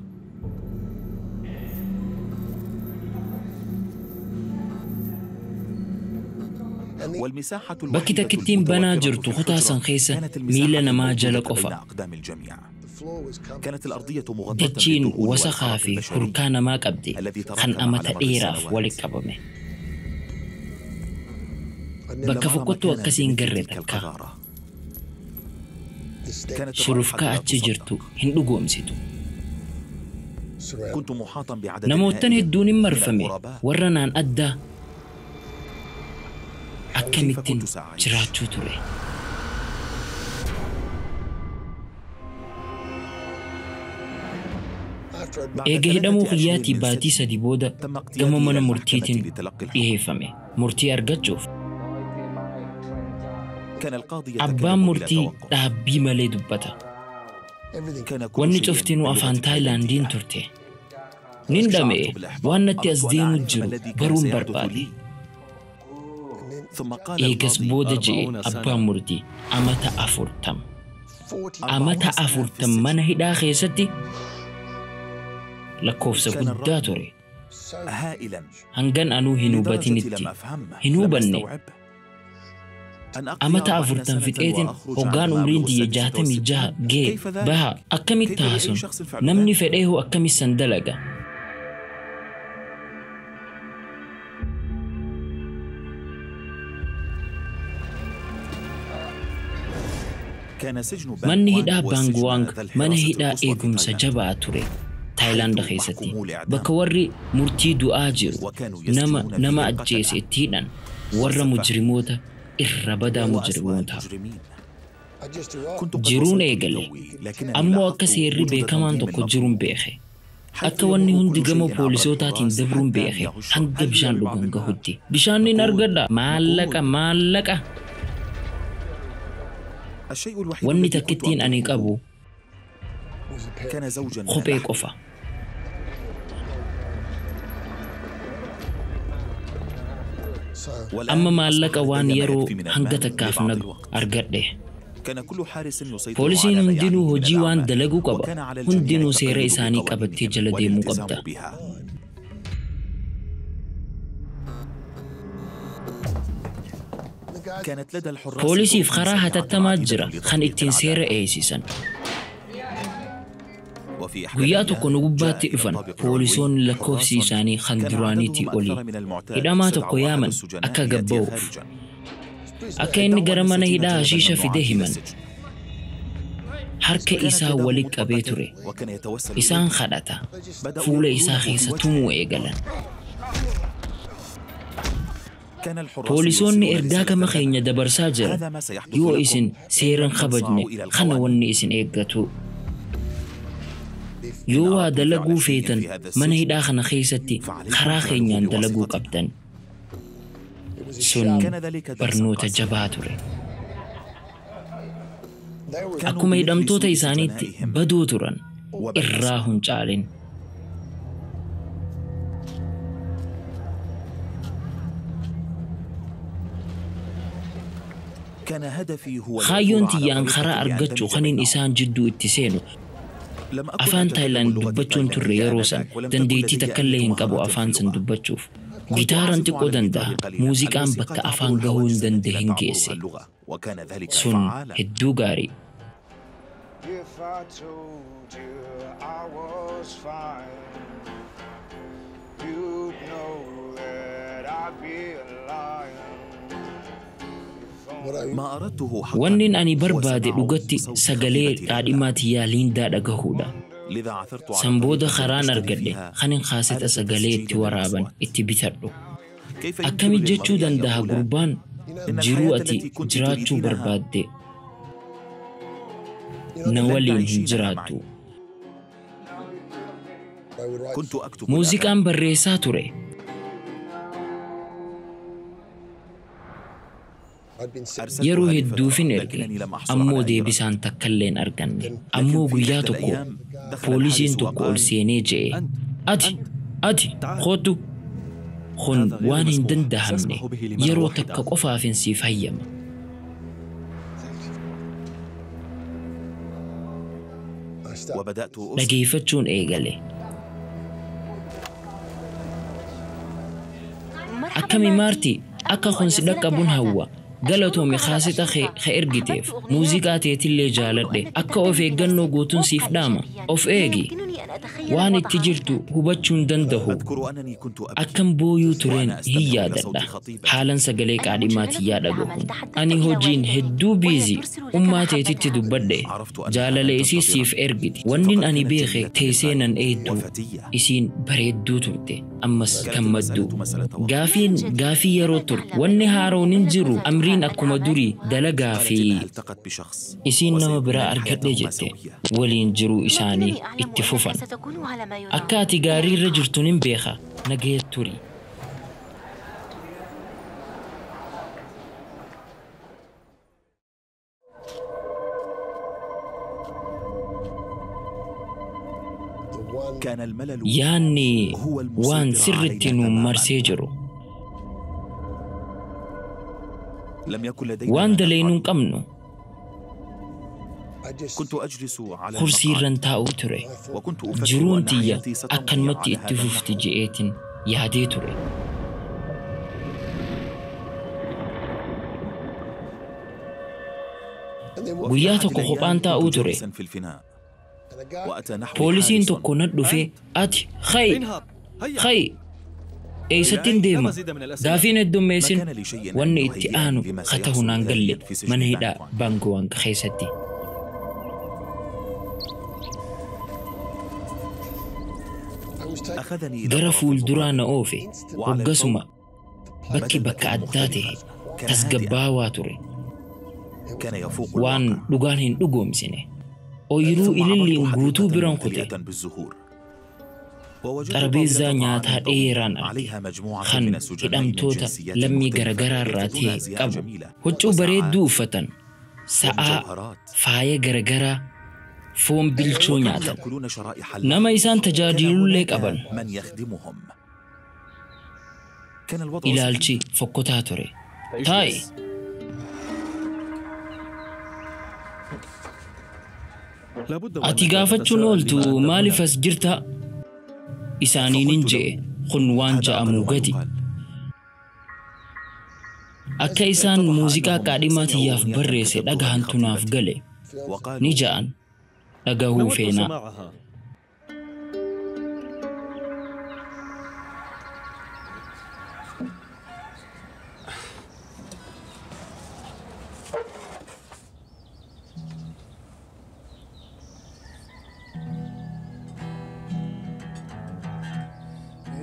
Speaker 3: والمساحة
Speaker 1: Bakki
Speaker 3: الوحيدة
Speaker 1: takkittiin banaa
Speaker 3: المتوفرة
Speaker 1: jirtu
Speaker 3: في
Speaker 1: kutaa san
Speaker 3: الحجرة
Speaker 1: keessa
Speaker 3: كانت المساحة
Speaker 1: miila namaa jala
Speaker 3: الموجودة بين
Speaker 1: qofa.
Speaker 3: أقدام الجميع. كانت الأرضية مغطاة
Speaker 1: Dachiin
Speaker 3: بالدهون
Speaker 1: wasakhaa
Speaker 3: والعرق
Speaker 1: fi
Speaker 3: البشري
Speaker 1: hurkaa namaa qabdi
Speaker 3: الذي
Speaker 1: kan
Speaker 3: تراكم على
Speaker 1: amata
Speaker 3: مر
Speaker 1: dheeraaf
Speaker 3: السنوات.
Speaker 1: walitti qabame.
Speaker 3: لم
Speaker 1: Bakka
Speaker 3: أرى
Speaker 1: fokkottuu
Speaker 3: مكانا
Speaker 1: akkasii hin
Speaker 3: بمثل
Speaker 1: garre
Speaker 3: تلك
Speaker 1: takka.
Speaker 3: القذارة. كانت الرائحة
Speaker 1: Shurufkaa
Speaker 3: لا
Speaker 1: achi jirtu
Speaker 3: تصدق.
Speaker 1: hin dhugoomsitu.
Speaker 3: كنت محاطا بعدد
Speaker 1: Namoottan
Speaker 3: هائل
Speaker 1: hedduun hin
Speaker 3: من
Speaker 1: marfame
Speaker 3: الغرباء.
Speaker 1: warra naan addaa
Speaker 3: كيف
Speaker 1: akkamittiin
Speaker 3: كنت سأعيش؟
Speaker 1: jiraachuu ture.
Speaker 3: بعد
Speaker 1: Eega hidhamuu
Speaker 3: ثلاثة أشهر
Speaker 1: kiyyaatii
Speaker 3: من
Speaker 1: baatii
Speaker 3: سجني
Speaker 1: sadi booda
Speaker 3: تم اقتيادي
Speaker 1: gama
Speaker 3: إلى
Speaker 1: mana
Speaker 3: المحكمة
Speaker 1: murtiitiin
Speaker 3: لتلقي الحكم.
Speaker 1: dhiheeffame murtii argachuuf.
Speaker 3: كان القاضي
Speaker 1: Abbaan
Speaker 3: يتكلم بلا
Speaker 1: murtii
Speaker 3: توقف.
Speaker 1: dhaabbii malee dubbata.
Speaker 3: كان كل
Speaker 1: Wanni
Speaker 3: شيء
Speaker 1: cuftinuu
Speaker 3: بلغة
Speaker 1: afaan Taayilaandiin
Speaker 3: التايلاندية.
Speaker 1: turte. Nin dhama'e
Speaker 3: شعرت بالإحباط.
Speaker 1: waan natti as
Speaker 3: أردت أن
Speaker 1: deemu
Speaker 3: أعرف ما
Speaker 1: jiru
Speaker 3: الذي كان
Speaker 1: baruun
Speaker 3: سيحدث
Speaker 1: barbaade.
Speaker 3: لي. ثم قال
Speaker 1: Eegas
Speaker 3: القاضي
Speaker 1: booda je'e
Speaker 4: أربعون سنة.
Speaker 1: abbaan murtii amata 40.
Speaker 3: أربعون
Speaker 1: Amata
Speaker 3: سنة في
Speaker 1: 40
Speaker 3: السجن.
Speaker 1: mana hidhaa keessatti lakkoofsa
Speaker 3: كان
Speaker 1: guddaa
Speaker 3: الرقم
Speaker 1: ture.
Speaker 3: هائلا
Speaker 1: Hangan anuu hin
Speaker 3: لدرجة
Speaker 1: hubatinitti
Speaker 3: لم أفهمه
Speaker 1: hin
Speaker 3: لم
Speaker 1: hubanne.
Speaker 3: أستوعبه. أن أقضي
Speaker 1: Amata
Speaker 3: 40
Speaker 1: 40
Speaker 3: سنة
Speaker 1: fixeetiin
Speaker 3: وأخرج
Speaker 1: hoggaan
Speaker 3: عندما
Speaker 1: umriin
Speaker 3: أبلغ
Speaker 1: tiyya
Speaker 3: السادسة
Speaker 1: 66
Speaker 3: والستين.
Speaker 1: ga'e
Speaker 3: كيف ذلك؟
Speaker 1: baha akkamitti
Speaker 3: كيف لأي
Speaker 1: taasun
Speaker 3: شخص فعل
Speaker 1: namni
Speaker 3: ذلك؟
Speaker 1: fedheehu akkamissan dalaga.
Speaker 3: كان سجن
Speaker 1: Manni
Speaker 3: بانغوانغ
Speaker 1: hidhaa
Speaker 3: هو السجن
Speaker 1: Baanguwaang
Speaker 3: ذا
Speaker 1: mana
Speaker 3: الحراسة
Speaker 1: hidhaa
Speaker 3: القصوى في
Speaker 1: eegumsa
Speaker 3: تايلاند
Speaker 1: jabaa ture Taayilaand
Speaker 3: حيث
Speaker 1: keessatti
Speaker 3: محكومو الإعدام
Speaker 1: bakka warri murtii du'aa jiru
Speaker 3: وكانوا
Speaker 1: nama
Speaker 3: يسجنون
Speaker 1: nama
Speaker 3: فيه
Speaker 1: ajjeese
Speaker 3: القتلة
Speaker 1: itti hidhan warra
Speaker 3: والسفاحين
Speaker 1: mujrimoota irra badaa
Speaker 3: وأسوأ
Speaker 1: mujrimootaa.
Speaker 3: المجرمين.
Speaker 5: I just arrived.
Speaker 3: كنت قد
Speaker 1: Jiruun
Speaker 3: وصلت
Speaker 1: eegale.
Speaker 3: لتوي، لكنني
Speaker 1: Ammoo
Speaker 3: لاحظت
Speaker 1: akka seerri
Speaker 3: وجود
Speaker 1: beekamaan
Speaker 3: تنظيم
Speaker 1: tokko
Speaker 3: مطلوب.
Speaker 1: jiruun beeke.
Speaker 3: حيث
Speaker 1: Akka wanni
Speaker 3: يمر
Speaker 1: hundi
Speaker 3: كل
Speaker 1: gama
Speaker 3: شيء عبر
Speaker 1: poolisootaatiin
Speaker 3: الحراس
Speaker 1: dabruun
Speaker 3: حتى
Speaker 1: beeke.
Speaker 3: مياه الشرب.
Speaker 1: Hanga
Speaker 2: هل هي
Speaker 1: bishaan
Speaker 2: ببعض
Speaker 1: dhugan
Speaker 2: المال؟
Speaker 1: gahutti. Bishaan nin
Speaker 2: نقود،
Speaker 1: argadha. Maallaqa
Speaker 2: نقود.
Speaker 1: maallaqa.
Speaker 3: الشيء الوحيد
Speaker 1: Wanni
Speaker 3: الذي كنت
Speaker 1: takkittiin ani
Speaker 3: أمتلكه
Speaker 1: qabu
Speaker 5: Was a pair.
Speaker 3: كان زوجا من
Speaker 1: kophee
Speaker 3: اللحم.
Speaker 1: qofa.
Speaker 5: So
Speaker 3: والآن
Speaker 1: Amma
Speaker 3: أصبح
Speaker 1: maallaqa waan
Speaker 3: لدي ما
Speaker 1: yeroo
Speaker 3: يكفي من
Speaker 1: hanga
Speaker 3: المال
Speaker 1: takkaaf
Speaker 3: لبعض
Speaker 1: nagu
Speaker 3: الوقت.
Speaker 1: argadhe.
Speaker 3: كان كل حارس يسيطر
Speaker 1: Poolisiin
Speaker 3: على ما
Speaker 1: hundinuu
Speaker 3: يعنيه من
Speaker 1: hojii waan
Speaker 3: الأعمال،
Speaker 1: dalaguu qaba.
Speaker 3: وكان على الجميع
Speaker 1: Hundinuu seera
Speaker 3: التقيد
Speaker 1: isaanii qabattee
Speaker 3: بقوانينهم
Speaker 1: jala deemuu
Speaker 3: والالتزام
Speaker 1: qabda.
Speaker 3: بها.
Speaker 5: the guys
Speaker 3: كانت لدى الحراس
Speaker 1: Poolisiif
Speaker 3: طرق
Speaker 1: karaa
Speaker 3: سريعة
Speaker 1: hatattamaa
Speaker 3: عديدة
Speaker 1: jira kan
Speaker 3: لتطبيق
Speaker 1: ittiin seera
Speaker 3: العدالة.
Speaker 1: eeysisan.
Speaker 3: وفي إحدى
Speaker 1: Guyyaa
Speaker 3: الأيام
Speaker 1: tokko nu
Speaker 3: جاء
Speaker 1: gubbaatti
Speaker 3: إلى
Speaker 1: dhufan
Speaker 3: الطابق العلوي
Speaker 1: poolisoonni lakkoofsi
Speaker 3: حراس
Speaker 1: isaanii kan
Speaker 3: كان
Speaker 1: duraaniitii
Speaker 3: عددهم
Speaker 1: oli.
Speaker 3: أكثر من المعتاد
Speaker 1: Hidhamaa tokko
Speaker 3: استدعوا أحد
Speaker 1: yaaman
Speaker 3: السجناء
Speaker 1: akka
Speaker 3: ليأتي
Speaker 1: gabba'uuf.
Speaker 3: خارجا.
Speaker 1: Akka inni
Speaker 3: ادعوا
Speaker 1: gara
Speaker 3: أن
Speaker 1: mana
Speaker 3: السجينة
Speaker 1: hidhaa
Speaker 3: جلب
Speaker 1: hashiisha fide
Speaker 3: الممنوعات إلى
Speaker 1: himan.
Speaker 3: السجن.
Speaker 1: Harka
Speaker 3: كانت
Speaker 1: isaa
Speaker 3: يداه
Speaker 1: walitti qabee
Speaker 3: مطبقتين
Speaker 1: ture.
Speaker 3: وكان يتوسل
Speaker 1: Isaan
Speaker 3: إليه.
Speaker 1: kadhata.
Speaker 3: بدأوا
Speaker 1: Fuula isaa
Speaker 3: يركلونه في
Speaker 1: keessa
Speaker 3: وجهه.
Speaker 1: tumuu eegalan.
Speaker 3: كان الحراس
Speaker 1: Poolisoonni
Speaker 3: يرسلون
Speaker 1: ergaa
Speaker 3: رسالة
Speaker 1: gama
Speaker 3: لنا.
Speaker 1: keenya dabarsaa jiran.
Speaker 3: هذا ما سيحدث
Speaker 1: Yoo
Speaker 3: لكم
Speaker 1: isin
Speaker 3: إن
Speaker 1: seera
Speaker 3: لم
Speaker 1: hin
Speaker 3: تنصاعوا
Speaker 1: kabajne
Speaker 3: إلى
Speaker 1: kana
Speaker 3: القوانين.
Speaker 1: wanni isin eeggatu.
Speaker 5: if
Speaker 3: إن
Speaker 1: Yoo waa
Speaker 3: أردتم فعل
Speaker 1: dalaguu
Speaker 3: شيء
Speaker 1: feetan
Speaker 3: في هذا
Speaker 1: mana
Speaker 3: السجن
Speaker 1: hidhaa kana keessatti
Speaker 3: فعليكم
Speaker 1: karaa
Speaker 3: فعله
Speaker 1: keenyaan dalaguu
Speaker 3: بواسطتنا.
Speaker 1: qabdan.
Speaker 5: it was a
Speaker 1: Sun
Speaker 5: shower.
Speaker 3: كان ذلك درسا
Speaker 1: barnoota
Speaker 3: قاسيا.
Speaker 1: jabaa ture.
Speaker 5: They were
Speaker 3: كانوا
Speaker 1: Akkuma
Speaker 3: بمثل
Speaker 1: hidhamtoota
Speaker 3: سوء
Speaker 1: isaaniitti
Speaker 3: سجنائهم
Speaker 1: baduu turan.
Speaker 3: وبئس.
Speaker 1: Irraa hin caalin.
Speaker 3: كان هدفي هو
Speaker 1: Kaayyoon
Speaker 3: العثور على
Speaker 1: tiyyaan
Speaker 3: طريقة
Speaker 1: karaa argachuu
Speaker 3: لأندمج
Speaker 1: kaniin
Speaker 3: بينهم.
Speaker 1: isaan jidduu itti seenu.
Speaker 3: لم أكن
Speaker 1: Afaan
Speaker 3: أتكلم
Speaker 1: Taayilaand
Speaker 3: اللغة
Speaker 1: dubbachuun turre
Speaker 3: التايلاندية
Speaker 1: yeroo san
Speaker 3: آنذاك، ولم تكن
Speaker 1: dandeettii
Speaker 3: لدي
Speaker 1: takkallee
Speaker 3: أي
Speaker 1: hin qabu
Speaker 3: مهارات في
Speaker 1: afaan san
Speaker 3: اللغة.
Speaker 1: dubbachuuf.
Speaker 3: كنت
Speaker 1: Gitaaran
Speaker 3: أعزف
Speaker 1: xiqqoo
Speaker 3: على
Speaker 1: danda'a.
Speaker 3: الجيتار قليلا.
Speaker 1: Muuziqaan
Speaker 3: الموسيقى
Speaker 1: bakka
Speaker 3: تعبر
Speaker 1: afaan gahuu hin
Speaker 3: الحواجز التي لا
Speaker 1: danda'in
Speaker 3: تعبرها
Speaker 1: geesse.
Speaker 3: اللغة، وكان ذلك
Speaker 1: Sun
Speaker 3: فعالا.
Speaker 1: hedduu gaarii.
Speaker 6: If I told you I was fine, you'd know that I'd be lying. If
Speaker 5: what I
Speaker 3: ما أردته حقا
Speaker 1: Wannin ani
Speaker 3: هو
Speaker 1: barbaade
Speaker 3: سماع
Speaker 1: dhugatti
Speaker 3: صوت
Speaker 1: sagalee
Speaker 3: خطيبتي ليندا.
Speaker 1: qaadhimaa tiyyaa Liindaa dhagahuudha.
Speaker 3: لذا عثرت على
Speaker 1: San booda
Speaker 3: طريقة
Speaker 1: karaan
Speaker 3: أشتري
Speaker 1: argadhe
Speaker 3: فيها
Speaker 1: kanin kaaseta
Speaker 3: آلة
Speaker 1: sagalee
Speaker 3: تسجيل
Speaker 1: itti waraaban
Speaker 3: للأصوات.
Speaker 1: itti bitadhu.
Speaker 3: كيف يمكن
Speaker 1: Akkami jechuu
Speaker 3: للمرء أن
Speaker 1: danda'a
Speaker 3: يقول
Speaker 1: gurbaan
Speaker 3: إن
Speaker 1: jiruu
Speaker 3: الحياة
Speaker 1: ati
Speaker 3: التي كنت
Speaker 1: jiraachuu
Speaker 3: تريدينها
Speaker 1: barbaadde
Speaker 5: you know
Speaker 1: na
Speaker 3: لن
Speaker 1: waliin hin
Speaker 3: تعيشينها
Speaker 1: jiraattu.
Speaker 3: معي.
Speaker 5: I would write
Speaker 3: كنت أكتب
Speaker 1: Muuziqaan
Speaker 3: الأغاني.
Speaker 1: barreessaa ture.
Speaker 5: I'd been sitting
Speaker 3: أرسلتها
Speaker 1: Yeroo
Speaker 3: لفترة
Speaker 1: hedduufin erge
Speaker 3: لكنني لم أحصل
Speaker 1: ammoo
Speaker 3: على أي رد.
Speaker 1: deebisaan takkallee hin arganne.
Speaker 3: لكن
Speaker 1: Ammoo
Speaker 3: في
Speaker 1: guyyaa
Speaker 3: إحدى
Speaker 1: tokko
Speaker 3: الأيام دخل
Speaker 1: poolisiin
Speaker 3: الحارس
Speaker 1: tokko ol
Speaker 3: وقال
Speaker 1: seenee je'e.
Speaker 4: أنت
Speaker 1: Ati
Speaker 4: أنت
Speaker 1: ati
Speaker 4: تعال.
Speaker 1: kootu kun
Speaker 4: هذا غير
Speaker 1: waan hin
Speaker 4: مسموح.
Speaker 1: dandahamne
Speaker 4: سأسمح به لمرة
Speaker 1: yeroo
Speaker 4: واحدة.
Speaker 1: takka qofaafin siif hayyama.
Speaker 5: I started
Speaker 3: وبدأت أسمع.
Speaker 1: Dhageeffachuun eegale. Akkami maartii akka kun si dhaqqabuun hawwa. Galatoomi kaaseta kee ergiteef muuziqaa teetillee jaaladhe akka of eeggannoo guutuun siif dhaama of eegi waan itti jirtu hubachuu hin danda'u.
Speaker 3: أذكر أنني كنت أبكي
Speaker 1: Akkan booyuu tureen
Speaker 3: وأنا
Speaker 1: hin
Speaker 3: أستمع إلى
Speaker 1: yaadadha.
Speaker 3: صوت خطيبتي.
Speaker 1: Haalan sagalee qaadhimaa tiyyaa dhagahuun. Ani hojiin hedduu biizii ummaa teetitti dubbadhe.
Speaker 3: عرفت أنها
Speaker 1: Jaalala
Speaker 3: لن
Speaker 1: isii siif
Speaker 3: تنتظرني.
Speaker 1: ergiti. Wannin
Speaker 3: فقد
Speaker 1: ani
Speaker 3: كانت
Speaker 1: beeke
Speaker 3: جميلة
Speaker 1: teessee nan
Speaker 3: للغاية
Speaker 1: eedduu.
Speaker 3: وفتية.
Speaker 1: Isiin bareedduu turte. Ammas
Speaker 3: كانت
Speaker 1: gammadduu.
Speaker 3: المسألة مسألة وقت.
Speaker 1: Gaafiin gaafii yeroo turte. Wanni haaroon hin jiru amriin akkuma durii dalagaa
Speaker 3: قالت
Speaker 1: fi
Speaker 3: إنها التقت بشخص
Speaker 1: isiin nama
Speaker 3: وسيكونان
Speaker 1: biraa argadhe
Speaker 3: حياتهما
Speaker 1: jette
Speaker 3: سوية.
Speaker 1: waliin jiruu isaanii itti fufan. Akka ati gaarii irra jirtu nin beeka nagaya turi.
Speaker 5: the one
Speaker 3: كان الملل
Speaker 1: Yaanni
Speaker 3: هو
Speaker 1: waan
Speaker 3: المسيطر
Speaker 1: sirritti
Speaker 3: علينا
Speaker 1: nu
Speaker 3: تماما.
Speaker 1: marsee jiru.
Speaker 3: لم يكن لدينا
Speaker 1: Waan
Speaker 3: ما
Speaker 1: dalaynuu hin
Speaker 3: نفعله.
Speaker 1: qabnu
Speaker 5: I just
Speaker 3: كنت أجلس على
Speaker 1: kursii
Speaker 3: المقعد
Speaker 1: irran taa'uu ture.
Speaker 3: وكنت أفكر
Speaker 1: Jiruun
Speaker 3: أن
Speaker 1: tiyya
Speaker 3: حياتي ستمضي
Speaker 1: akkanumatti
Speaker 3: على
Speaker 1: itti
Speaker 3: هذا
Speaker 1: fufti
Speaker 3: النحو.
Speaker 1: je'eetin yaadee ture.
Speaker 5: and then
Speaker 3: وفي
Speaker 1: Guyyaa
Speaker 3: أحد
Speaker 1: tokko
Speaker 3: الأيام
Speaker 1: kophaan taa'uu
Speaker 3: كنت
Speaker 1: ture.
Speaker 3: جالسا في الفناء
Speaker 5: and a guy
Speaker 3: وأتى نحوي
Speaker 1: Poolisiin
Speaker 3: حارس.
Speaker 1: tokko na dhufee ati khayi
Speaker 4: انهض هيا
Speaker 1: khayi eessattiin
Speaker 4: لا
Speaker 1: deema
Speaker 4: مزيد من الأسئلة.
Speaker 1: gaafiin
Speaker 3: ما
Speaker 1: heddummeessin
Speaker 3: كان لشيء أن
Speaker 1: wanni itti
Speaker 3: يهيئني
Speaker 1: aanu
Speaker 3: لما
Speaker 1: ka ta'u
Speaker 3: سيحصل
Speaker 1: naan
Speaker 3: تاليا
Speaker 1: galle
Speaker 3: في سجن
Speaker 1: mana hidhaa
Speaker 3: بانكوان.
Speaker 1: baangoowwan keessatti.
Speaker 5: I was taken
Speaker 3: أخذني إلى
Speaker 1: Gara
Speaker 3: طرف
Speaker 1: fuulduraa
Speaker 3: الممر
Speaker 1: na oofe
Speaker 3: وعلى
Speaker 1: hoggasuma
Speaker 3: الفور
Speaker 1: bakki
Speaker 3: بدا
Speaker 1: bakka
Speaker 3: المكان
Speaker 1: addaa ta'e
Speaker 3: مختلفا. كان هادئا
Speaker 1: tasgabbaawaa ture.
Speaker 3: كان يفوق
Speaker 1: Waan
Speaker 3: الواقع.
Speaker 1: dhugaan hin dhugoomsine. Ooyiruu
Speaker 3: ثم عبرت
Speaker 1: ililliin
Speaker 3: حديقة
Speaker 1: guutuu biran kute.
Speaker 3: ممتلئة بالزهور ووجدت
Speaker 1: Xarbeezaa
Speaker 3: طاولة
Speaker 1: nyaataa
Speaker 3: طعام
Speaker 1: dheeraan
Speaker 3: ضخمة
Speaker 1: arge
Speaker 3: عليها مجموعة
Speaker 1: kan
Speaker 3: من السجناء من
Speaker 1: hidhamtoota
Speaker 3: جنسيات
Speaker 1: lammii
Speaker 3: مختلفة
Speaker 1: garagaraa irraa
Speaker 3: يرتدون
Speaker 1: ta'e
Speaker 3: أزياء
Speaker 1: qabu.
Speaker 3: جميلة
Speaker 1: Huccuu
Speaker 3: وساعات
Speaker 1: bareedduu uffatan. Sa'aa
Speaker 3: ومجوهرات
Speaker 1: faaya garagaraa foon bilchoo
Speaker 3: وكانوا
Speaker 1: nyaatan.
Speaker 3: يأكلون شرائح اللحم.
Speaker 1: Nama isaan
Speaker 3: كان
Speaker 1: tajaajilullee
Speaker 3: هناك
Speaker 1: qaban.
Speaker 3: من يخدمهم. كان الوضع سيء.
Speaker 1: Ilaalchi fokkotaa ture. Taa'i.
Speaker 4: لابد
Speaker 1: Ati
Speaker 4: وأنك
Speaker 1: gaafachuun
Speaker 4: تتساءل
Speaker 1: ooltu
Speaker 4: لما أنت
Speaker 1: maaliif
Speaker 4: هنا.
Speaker 1: as jirta? Isaaniinin
Speaker 3: فقلت
Speaker 1: je'e
Speaker 3: له
Speaker 1: kun waan
Speaker 3: هذا أقل
Speaker 1: ja'amuu
Speaker 3: ما
Speaker 1: gadi.
Speaker 3: يقال.
Speaker 1: Akka isaan
Speaker 3: اتضح
Speaker 1: muuziqaa
Speaker 3: أنهم
Speaker 1: qaadhimaa
Speaker 3: سمعوا
Speaker 1: tiyyaaf
Speaker 3: أغنية
Speaker 1: barreesse
Speaker 3: كتبتها
Speaker 1: dhagahantu naaf
Speaker 3: لخطيبتي
Speaker 1: gale. Ni
Speaker 3: وقالوا
Speaker 1: ja'an dhagahuu
Speaker 4: نود
Speaker 1: feenaa.
Speaker 4: سماعها.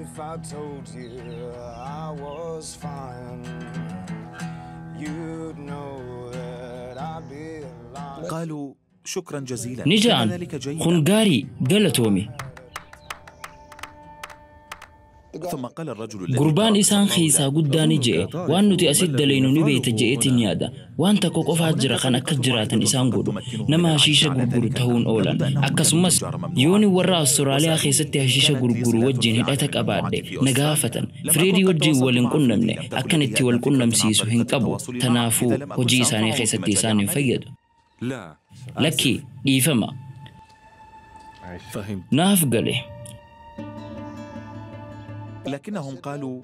Speaker 6: If I told you I was fine, you'd know that I'd be lying.
Speaker 3: قالوا شكرا جزيلا.
Speaker 1: Ni
Speaker 3: كان
Speaker 1: ja'an
Speaker 3: ذلك جيدا.
Speaker 1: kun gaarii galatoomi.
Speaker 3: ثم قال الرجل الذي
Speaker 1: Gurbaan
Speaker 3: ترأس
Speaker 1: isaan
Speaker 3: الطاولة
Speaker 1: keessaa guddaa ni je'e waan nuti asitti dalaynu ni beekta je'eetiin yaada. Waan tokko qofaa jira kan akka
Speaker 3: هناك طريقة
Speaker 1: jiraatan
Speaker 3: واحدة
Speaker 1: isaan
Speaker 3: قد
Speaker 1: godhu
Speaker 3: تمكنهم
Speaker 1: nama
Speaker 3: من
Speaker 1: hashiisha
Speaker 3: العيش على
Speaker 1: gurguru
Speaker 3: ذلك
Speaker 1: ta'uun
Speaker 3: النحو.
Speaker 1: oolan.
Speaker 3: لابد أنهم كانوا
Speaker 1: Akkasumas
Speaker 3: تجار
Speaker 1: yooni
Speaker 3: ممنوعات
Speaker 1: warra Awustiraaliyaa
Speaker 3: وسألوني
Speaker 1: keessatti hashiisha
Speaker 3: كانت لي
Speaker 1: gurguru
Speaker 3: صلات
Speaker 1: wajjin
Speaker 3: في
Speaker 1: hidhata
Speaker 3: عالم الممنوعات
Speaker 1: qabaadhe
Speaker 3: في
Speaker 1: na
Speaker 3: أستراليا.
Speaker 1: gaafatan.
Speaker 3: لم أكن
Speaker 1: Fireedii
Speaker 3: قد
Speaker 1: wajjin
Speaker 3: تواصلت
Speaker 1: wal hin
Speaker 3: مع فريدي
Speaker 1: qunnamne
Speaker 3: لم تكن
Speaker 1: akkan
Speaker 3: لدي
Speaker 1: itti wal
Speaker 3: أدنى فكرة عن
Speaker 1: qunnamsiisu hin
Speaker 3: طريقة
Speaker 1: qabu.
Speaker 3: التواصل معه
Speaker 1: Tanaafuu
Speaker 3: إذا لم أكن
Speaker 1: hojii isaanii
Speaker 3: سأنفعه في
Speaker 1: keessatti
Speaker 3: مجال
Speaker 1: isaan hin
Speaker 3: عملي.
Speaker 1: fayyadu.
Speaker 2: لا
Speaker 1: Lakkii dhiifama
Speaker 4: فهمت.
Speaker 1: naaf gale.
Speaker 3: لكنهم قالوا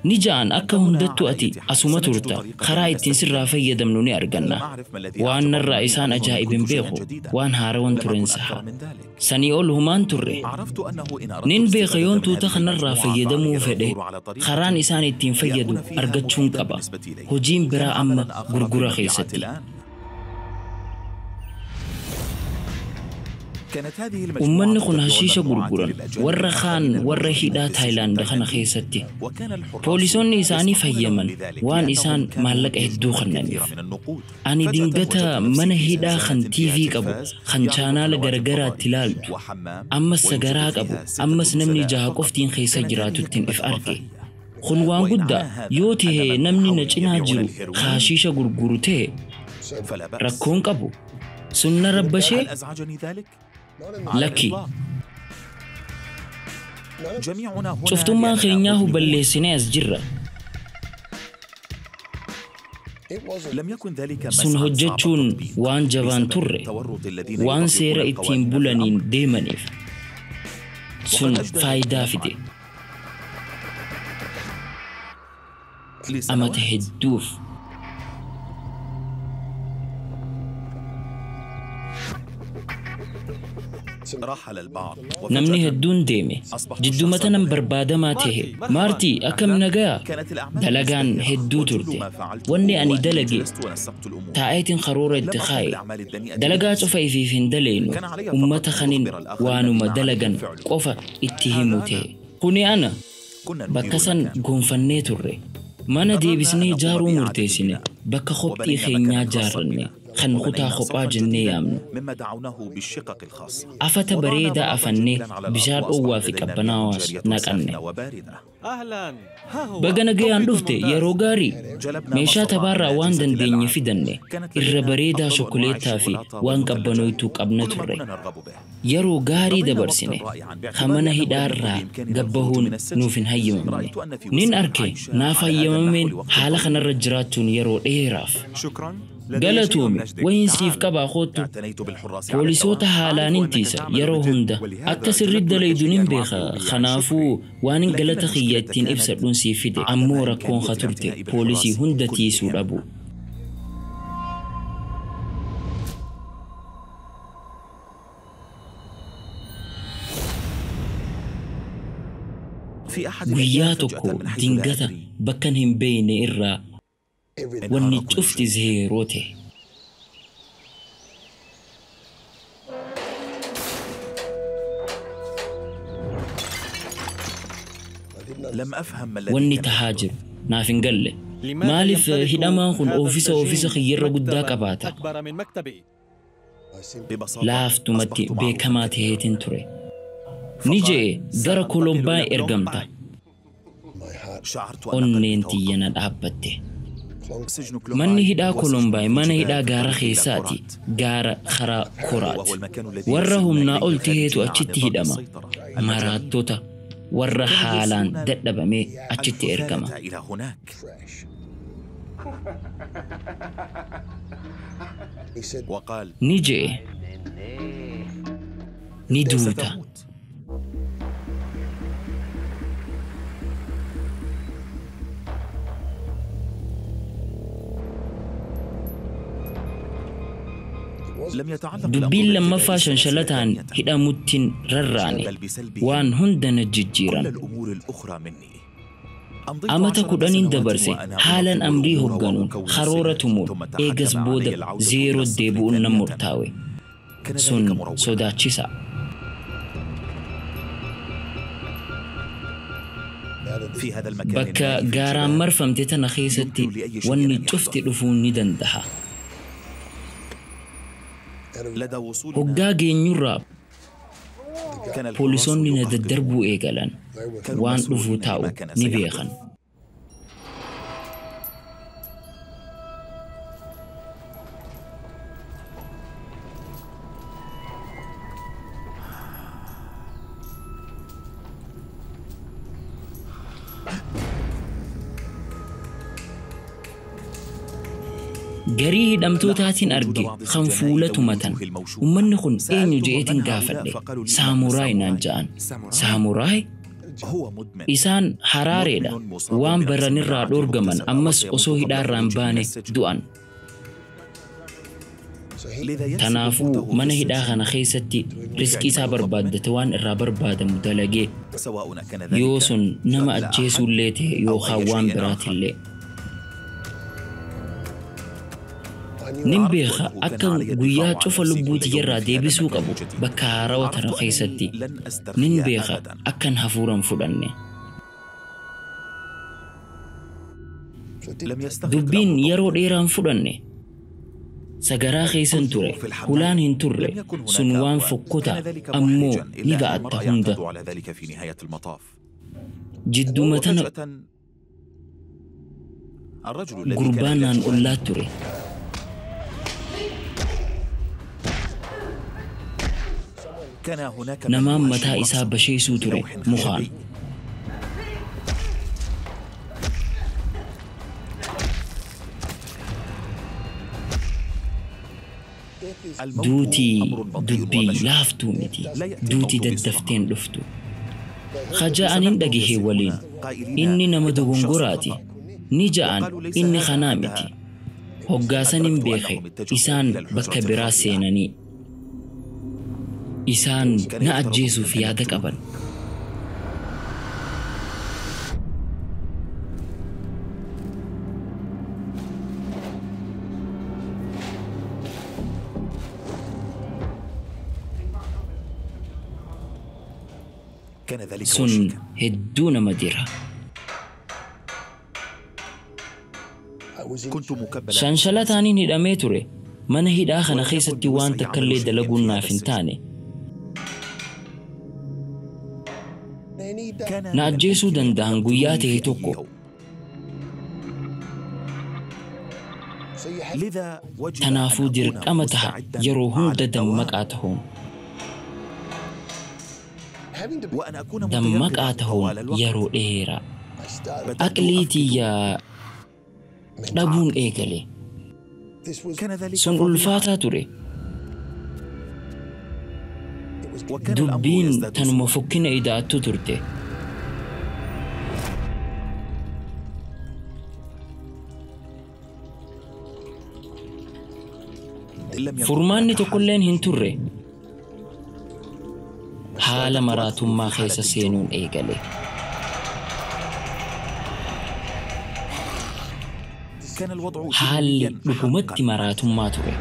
Speaker 1: Ni ja'an
Speaker 3: أنت
Speaker 1: akka
Speaker 3: هنا
Speaker 1: hundattuu
Speaker 3: على
Speaker 1: ati
Speaker 3: أي حال
Speaker 1: asuma
Speaker 3: سنجد
Speaker 1: turta
Speaker 3: طريقة
Speaker 1: karaa ittiin
Speaker 3: لنستفيد
Speaker 1: sirraa
Speaker 3: منك.
Speaker 1: fayyadamnu ni
Speaker 3: لم
Speaker 1: arganna.
Speaker 3: أعرف ما الذي
Speaker 1: Waan
Speaker 3: أعجبهم
Speaker 1: narraa
Speaker 3: مني
Speaker 1: isaan
Speaker 3: أظن
Speaker 1: ajaa'ib hin
Speaker 3: كنت شيئا
Speaker 1: beeku
Speaker 3: جديدا.
Speaker 1: waan haarawwan
Speaker 3: لم
Speaker 1: tureen
Speaker 3: أكن
Speaker 1: saha.
Speaker 3: أكثر من ذلك.
Speaker 1: Sanii ol humaan turre.
Speaker 3: عرفت أنه إن أردت
Speaker 1: Nin beeka
Speaker 3: الاستفادة
Speaker 1: yoon
Speaker 3: من
Speaker 1: tuuta
Speaker 3: هذه
Speaker 1: kanarraa
Speaker 3: المجموعة
Speaker 1: fayyadamuu
Speaker 3: فعلي
Speaker 1: fedhe
Speaker 3: العثور على
Speaker 1: karaan
Speaker 3: طريقة
Speaker 1: isaan ittiin fayyadu
Speaker 3: لأكون فيها
Speaker 1: argachuun
Speaker 3: مفيدا
Speaker 1: qaba.
Speaker 3: بالنسبة إلي.
Speaker 1: Hojiin
Speaker 3: كان
Speaker 1: biraa amma
Speaker 3: عملا آخر في
Speaker 1: gurgura
Speaker 3: المبيعات
Speaker 1: keessatti.
Speaker 3: الآن. كانت هذه
Speaker 1: Uummanni
Speaker 3: المجموعة
Speaker 1: kun
Speaker 3: تبيع
Speaker 1: hashiisha
Speaker 3: الممنوعات
Speaker 1: gurguran
Speaker 3: للأجانب
Speaker 1: warra
Speaker 3: الآخرين
Speaker 1: kaan warra
Speaker 3: الموجودين
Speaker 1: hidhaa
Speaker 3: في السجن
Speaker 1: Taayilaand kana
Speaker 3: التايلاندي
Speaker 1: keessatti.
Speaker 3: وكان الحراس
Speaker 1: Poolisoonni isaanii
Speaker 3: يسمحون لهم
Speaker 1: fayyaman
Speaker 3: بذلك
Speaker 1: waan
Speaker 3: لأنهم
Speaker 1: isaan
Speaker 3: كانوا
Speaker 1: maallaqa hedduu
Speaker 3: يجنون الكثير
Speaker 1: kennaniif.
Speaker 3: من النقود.
Speaker 1: Ani
Speaker 3: فجأة
Speaker 1: dingata
Speaker 3: وجدت نفسي
Speaker 1: mana
Speaker 3: في
Speaker 1: hidhaa kan
Speaker 3: زنزانة فيها
Speaker 1: TV qabu
Speaker 3: تلفاز
Speaker 1: kan
Speaker 3: يعرض
Speaker 1: chaanaala
Speaker 3: قنوات
Speaker 1: garagaraatti
Speaker 3: فضائية
Speaker 1: ilaaltu
Speaker 3: وحمام
Speaker 1: ammas
Speaker 3: ويوجد
Speaker 1: sagaraa qabu
Speaker 3: فيها ستة
Speaker 1: ammas namni
Speaker 3: نزلاء
Speaker 1: jaha
Speaker 3: فقط.
Speaker 1: qoftiin keessa
Speaker 3: كانت هذه
Speaker 1: jiraatuttiin
Speaker 3: قمة
Speaker 1: if arge.
Speaker 3: الرفاهية.
Speaker 1: Kun waan
Speaker 3: وإن
Speaker 1: guddaa
Speaker 3: عدا هذا
Speaker 1: yoo
Speaker 3: أن
Speaker 1: ta'e
Speaker 3: من
Speaker 1: namni na
Speaker 3: حولي
Speaker 1: cinaa
Speaker 3: يبيعون
Speaker 1: jiru
Speaker 3: الهيروين
Speaker 1: hashiisha gurguru ta'e
Speaker 3: فلا بأس.
Speaker 1: rakkoon qabu. Sunna rabbashee
Speaker 3: هل أزعجني ذلك؟ على
Speaker 1: lakki.
Speaker 3: الإطلاق. جميعنا هنا
Speaker 1: Cuftummaan
Speaker 3: لأننا
Speaker 1: keenyaa
Speaker 3: مذنبون.
Speaker 1: balleessinee as jirra.
Speaker 5: It wasn't
Speaker 3: لم يكن ذلك
Speaker 1: Sun
Speaker 3: مسعا صعب
Speaker 1: hojjechuun
Speaker 3: التطبيق
Speaker 1: waan jabaan
Speaker 3: بسبب
Speaker 1: turre
Speaker 3: تورط الذين
Speaker 1: waan
Speaker 3: يطبقون
Speaker 1: seera ittiin
Speaker 3: القوانين في
Speaker 1: bulaniin
Speaker 3: الأمر.
Speaker 1: deemaniif. Sun
Speaker 3: وقد أجدى
Speaker 1: faayidaa
Speaker 3: ذلك
Speaker 1: fide.
Speaker 3: نفعا
Speaker 1: Amata
Speaker 3: لسنوات.
Speaker 1: hedduuf.
Speaker 3: رحل البعض
Speaker 1: Namni
Speaker 3: وفجأة
Speaker 1: hedduun deeme.
Speaker 3: أصبحت
Speaker 1: Jidduma
Speaker 3: الشخص
Speaker 1: tanan
Speaker 3: المهم.
Speaker 1: barbaadamaa ta'e.
Speaker 4: مارتي، مرحبا.
Speaker 1: Maartii akkam
Speaker 4: أهلا.
Speaker 1: nagaa?
Speaker 3: كانت الأعمال
Speaker 1: Dalagaan
Speaker 3: مزدهرة
Speaker 1: hedduu
Speaker 3: وجل
Speaker 1: turte.
Speaker 3: ما فعلته
Speaker 1: Wanni
Speaker 3: هو
Speaker 1: ani
Speaker 3: أني
Speaker 1: dalage
Speaker 3: جلست ونسقت الأمور.
Speaker 1: taa'eetiin karoora
Speaker 3: لم
Speaker 1: itti
Speaker 3: أقم
Speaker 1: kaa'e.
Speaker 3: بالأعمال الدنيئة
Speaker 1: Dalagaa
Speaker 3: لنفسي.
Speaker 1: cufa ifiif hin daleynu.
Speaker 3: كان علي فقط
Speaker 1: Ummata
Speaker 3: أن
Speaker 1: kanin
Speaker 3: أخبر الآخرين
Speaker 1: waanuma
Speaker 3: بما عليهم
Speaker 1: dalagan
Speaker 3: فعله.
Speaker 1: qofa itti
Speaker 2: هذا
Speaker 1: himu
Speaker 2: أنا.
Speaker 1: ta'e. Kuni ana.
Speaker 3: كنا ندير
Speaker 1: Bakka san
Speaker 3: المكان.
Speaker 1: goonfannee turre. Mana
Speaker 3: قررنا أن
Speaker 1: deebisnee
Speaker 3: نقوم
Speaker 1: ijaaruu
Speaker 3: بإعادة
Speaker 1: murteessine.
Speaker 3: البناء
Speaker 1: Bakka qophii
Speaker 3: وبنينا
Speaker 1: keenyaa
Speaker 3: مكانا خاصا
Speaker 1: ijaarranne
Speaker 3: بنا
Speaker 1: kan kutaa
Speaker 3: وبنينا
Speaker 1: kophaa
Speaker 3: صفا
Speaker 1: jennee
Speaker 3: جديدا
Speaker 1: yaamnu.
Speaker 3: مما دعوناه بالشقق الخاصة.
Speaker 1: Afata
Speaker 3: وضعنا
Speaker 1: bareedaa
Speaker 3: بلاطا
Speaker 1: afannee
Speaker 3: جميلا على الأرض
Speaker 1: bishaan
Speaker 3: وأصبحت
Speaker 1: dhoowwaa fi
Speaker 3: لدينا مياه
Speaker 1: qabbanaawaas
Speaker 3: جارية
Speaker 1: naqanne.
Speaker 3: ساخنة وباردة.
Speaker 4: أهلا. ها هو
Speaker 1: Baga nagayaan
Speaker 4: توقيت
Speaker 1: dhufte
Speaker 4: ممتاز.
Speaker 1: yeroo gaarii
Speaker 3: جلبنا ما
Speaker 1: meeshaa
Speaker 3: استطعنا من
Speaker 1: taphaarraa waan
Speaker 3: أجهزة
Speaker 1: dandeenye
Speaker 3: الألعاب.
Speaker 1: fidanne
Speaker 3: كانت
Speaker 1: irra
Speaker 3: لدينا
Speaker 1: bareedaa
Speaker 3: أفضل أنواع
Speaker 1: shokoleetaa fi
Speaker 3: الشوكولاتة
Speaker 1: waan
Speaker 3: والمثلجات.
Speaker 1: qabbanooytuu qabna
Speaker 3: كل ما
Speaker 1: turre.
Speaker 3: كنا نرغب به.
Speaker 1: Yeroo gaarii
Speaker 3: قضينا وقتا
Speaker 1: dabarsine
Speaker 3: رائعا
Speaker 1: ka
Speaker 3: باعتبار
Speaker 1: mana
Speaker 3: أنه لم يكن
Speaker 1: hidhaarraa
Speaker 3: بإمكاننا الخروج
Speaker 1: gabbahuun
Speaker 3: من السجن.
Speaker 1: nuuf hin hayyamamne.
Speaker 3: رأيت أن في
Speaker 1: Nin
Speaker 3: وسعنا
Speaker 1: arke
Speaker 3: العيش
Speaker 1: naaf
Speaker 3: على هذا النحو
Speaker 1: hayyamameen
Speaker 3: لوقت
Speaker 1: haala
Speaker 3: طويل.
Speaker 1: kanarra jiraachuun yeroo dheeraaf.
Speaker 2: شكرا. لدي شيء
Speaker 1: Galatoomi
Speaker 2: من أجلك.
Speaker 1: wayin siif
Speaker 2: تعال.
Speaker 1: qabaa kootu.
Speaker 3: اعتنيت بالحراس على
Speaker 1: Poolisoota
Speaker 3: الدوام.
Speaker 1: haalaanin
Speaker 2: أعرف أنك
Speaker 1: tiisa
Speaker 2: تعمل
Speaker 1: yeroo
Speaker 2: بجد
Speaker 1: hunda akka
Speaker 2: ولهذا
Speaker 1: sirriitti
Speaker 2: جلبت لك
Speaker 1: dalaydu nin
Speaker 2: شيئا
Speaker 1: beeka.
Speaker 2: أعبر به عن
Speaker 1: Kanaafuu
Speaker 2: شكري.
Speaker 1: waanin
Speaker 3: لكن
Speaker 1: galata kiyya
Speaker 3: المشكلة
Speaker 1: ittiin
Speaker 3: كانت
Speaker 1: ibsadhuun siif fide.
Speaker 3: عدم
Speaker 1: Ammoo rakkoon
Speaker 3: إمكانية
Speaker 1: ka turte
Speaker 3: الاعتناء
Speaker 1: poolisii
Speaker 3: بالحراس
Speaker 1: hunda tiisuu
Speaker 3: كلهم.
Speaker 1: dhabu.
Speaker 3: في أحد الأيام
Speaker 1: Guyyaa
Speaker 3: فجأة
Speaker 1: tokko
Speaker 3: من حيث لا
Speaker 1: dingata
Speaker 3: أدري
Speaker 1: bakkan hin beekne irraa
Speaker 5: everything.
Speaker 1: wanni
Speaker 3: انهار كل
Speaker 1: cufti
Speaker 3: شيء.
Speaker 1: zeeroo ta'e.
Speaker 5: I did not
Speaker 3: لم أفهم ما الذي
Speaker 1: Wanni
Speaker 3: كان
Speaker 1: tahaa
Speaker 3: يحدث.
Speaker 1: jiru naaf hin galle. Maaliif hidhamaan kun oofisa oofisa kiyyarra guddaa qabaata? Laaftumatti beekamaa taheetin ture. Ni je'e gara Kolombaay ergamta. Onneen tiyya na dhaabbatte. Manni hidhaa Kolombaay mana hidhaa gaara keessaati. Gaara karaa Koraat. Warra humnaa ol taheetu achitti hidhama. Maraattota warra haalaan dadhabamee achitti ergama. Ni je'e ni duuta. Dubbiin lammaffaa shanshalataan hidhamuttiin rarraane waan hunda na jijjiiran. Amata 10 dabarse haalan amrii hoogganuun karoora tumuun eegas booda 0 deebi'uun nan murtaawe. Sun sodaachisa. Bakka gaaraan marfamte tana keessatti wanni cufti dhufuu ni danda'a. Hoggaa geenyurraa poolisoonni na daddarbuu eegalan waan dhufuu taa'u ni beekan. Garii hidhamtootaatiin arge kan fuula tumatan. Uummanni kun eenyu je'eetiin gaafadhe. Saamuraay naan ja'an. Saamuraay? Isaan haraareedha. Waan baranirraa dhoorgaman ammas osoo hidhaarraa hin baane du'an. Kanaafuu mana hidhaa kana keessatti riskii isaa barbaaddate waan irraa barbaadamu dalagee yoo sun nama ajjeesuullee ta'e yookaan waan biraatillee. Nin beeka akka guyyaa cufa lubbuu tiyyarraa deebisuu qabu bakka haarawaa tana keessatti. Nin beeka akkan hafuuran fudhanne. Dubbiin yeroo dheeraan fudhanne. Sagaraa keessan ture, hulaan hin turre, sun waan fokkotaa ammoo ni ba'atta hunda. Jidduma tana gurbaan naan ollaa ture. Namaan mataa isaa basheessuu ture mukaan. Duutii dubbii laaftuu miti. Duutii daddafteen dhuftu. Kaja'aniin dhagahee waliin inni nama dogongoraati. Ni ja'an inni kanaa miti. Hoggaasaniin beeke isaan bakka biraa seenanii. Isaan na ajjeesuuf yaada qaban. Sun hedduu nama dira. Shanshalataan hidhamee ture. Mana hidhaa kana keessatti waan takkallee dalaguun naaf hin taane. Na ajjeesuu danda'an guyyaa ta'e tokko. Kanaafuu dirqama taha yeroo hunda dammaqaa tahuun. Dammaqaa tahuun yeroo dheeraa. Aqlii tiyyaa dhabuun eegale. Sun ulfaataa ture. Dubbiin tanuma fokkina ida'attu turte. Furmaanni tokkolleen hin turre. Haala maraatummaa keessa seenuun eegale. Haalli dhugumatti maraatummaa ture.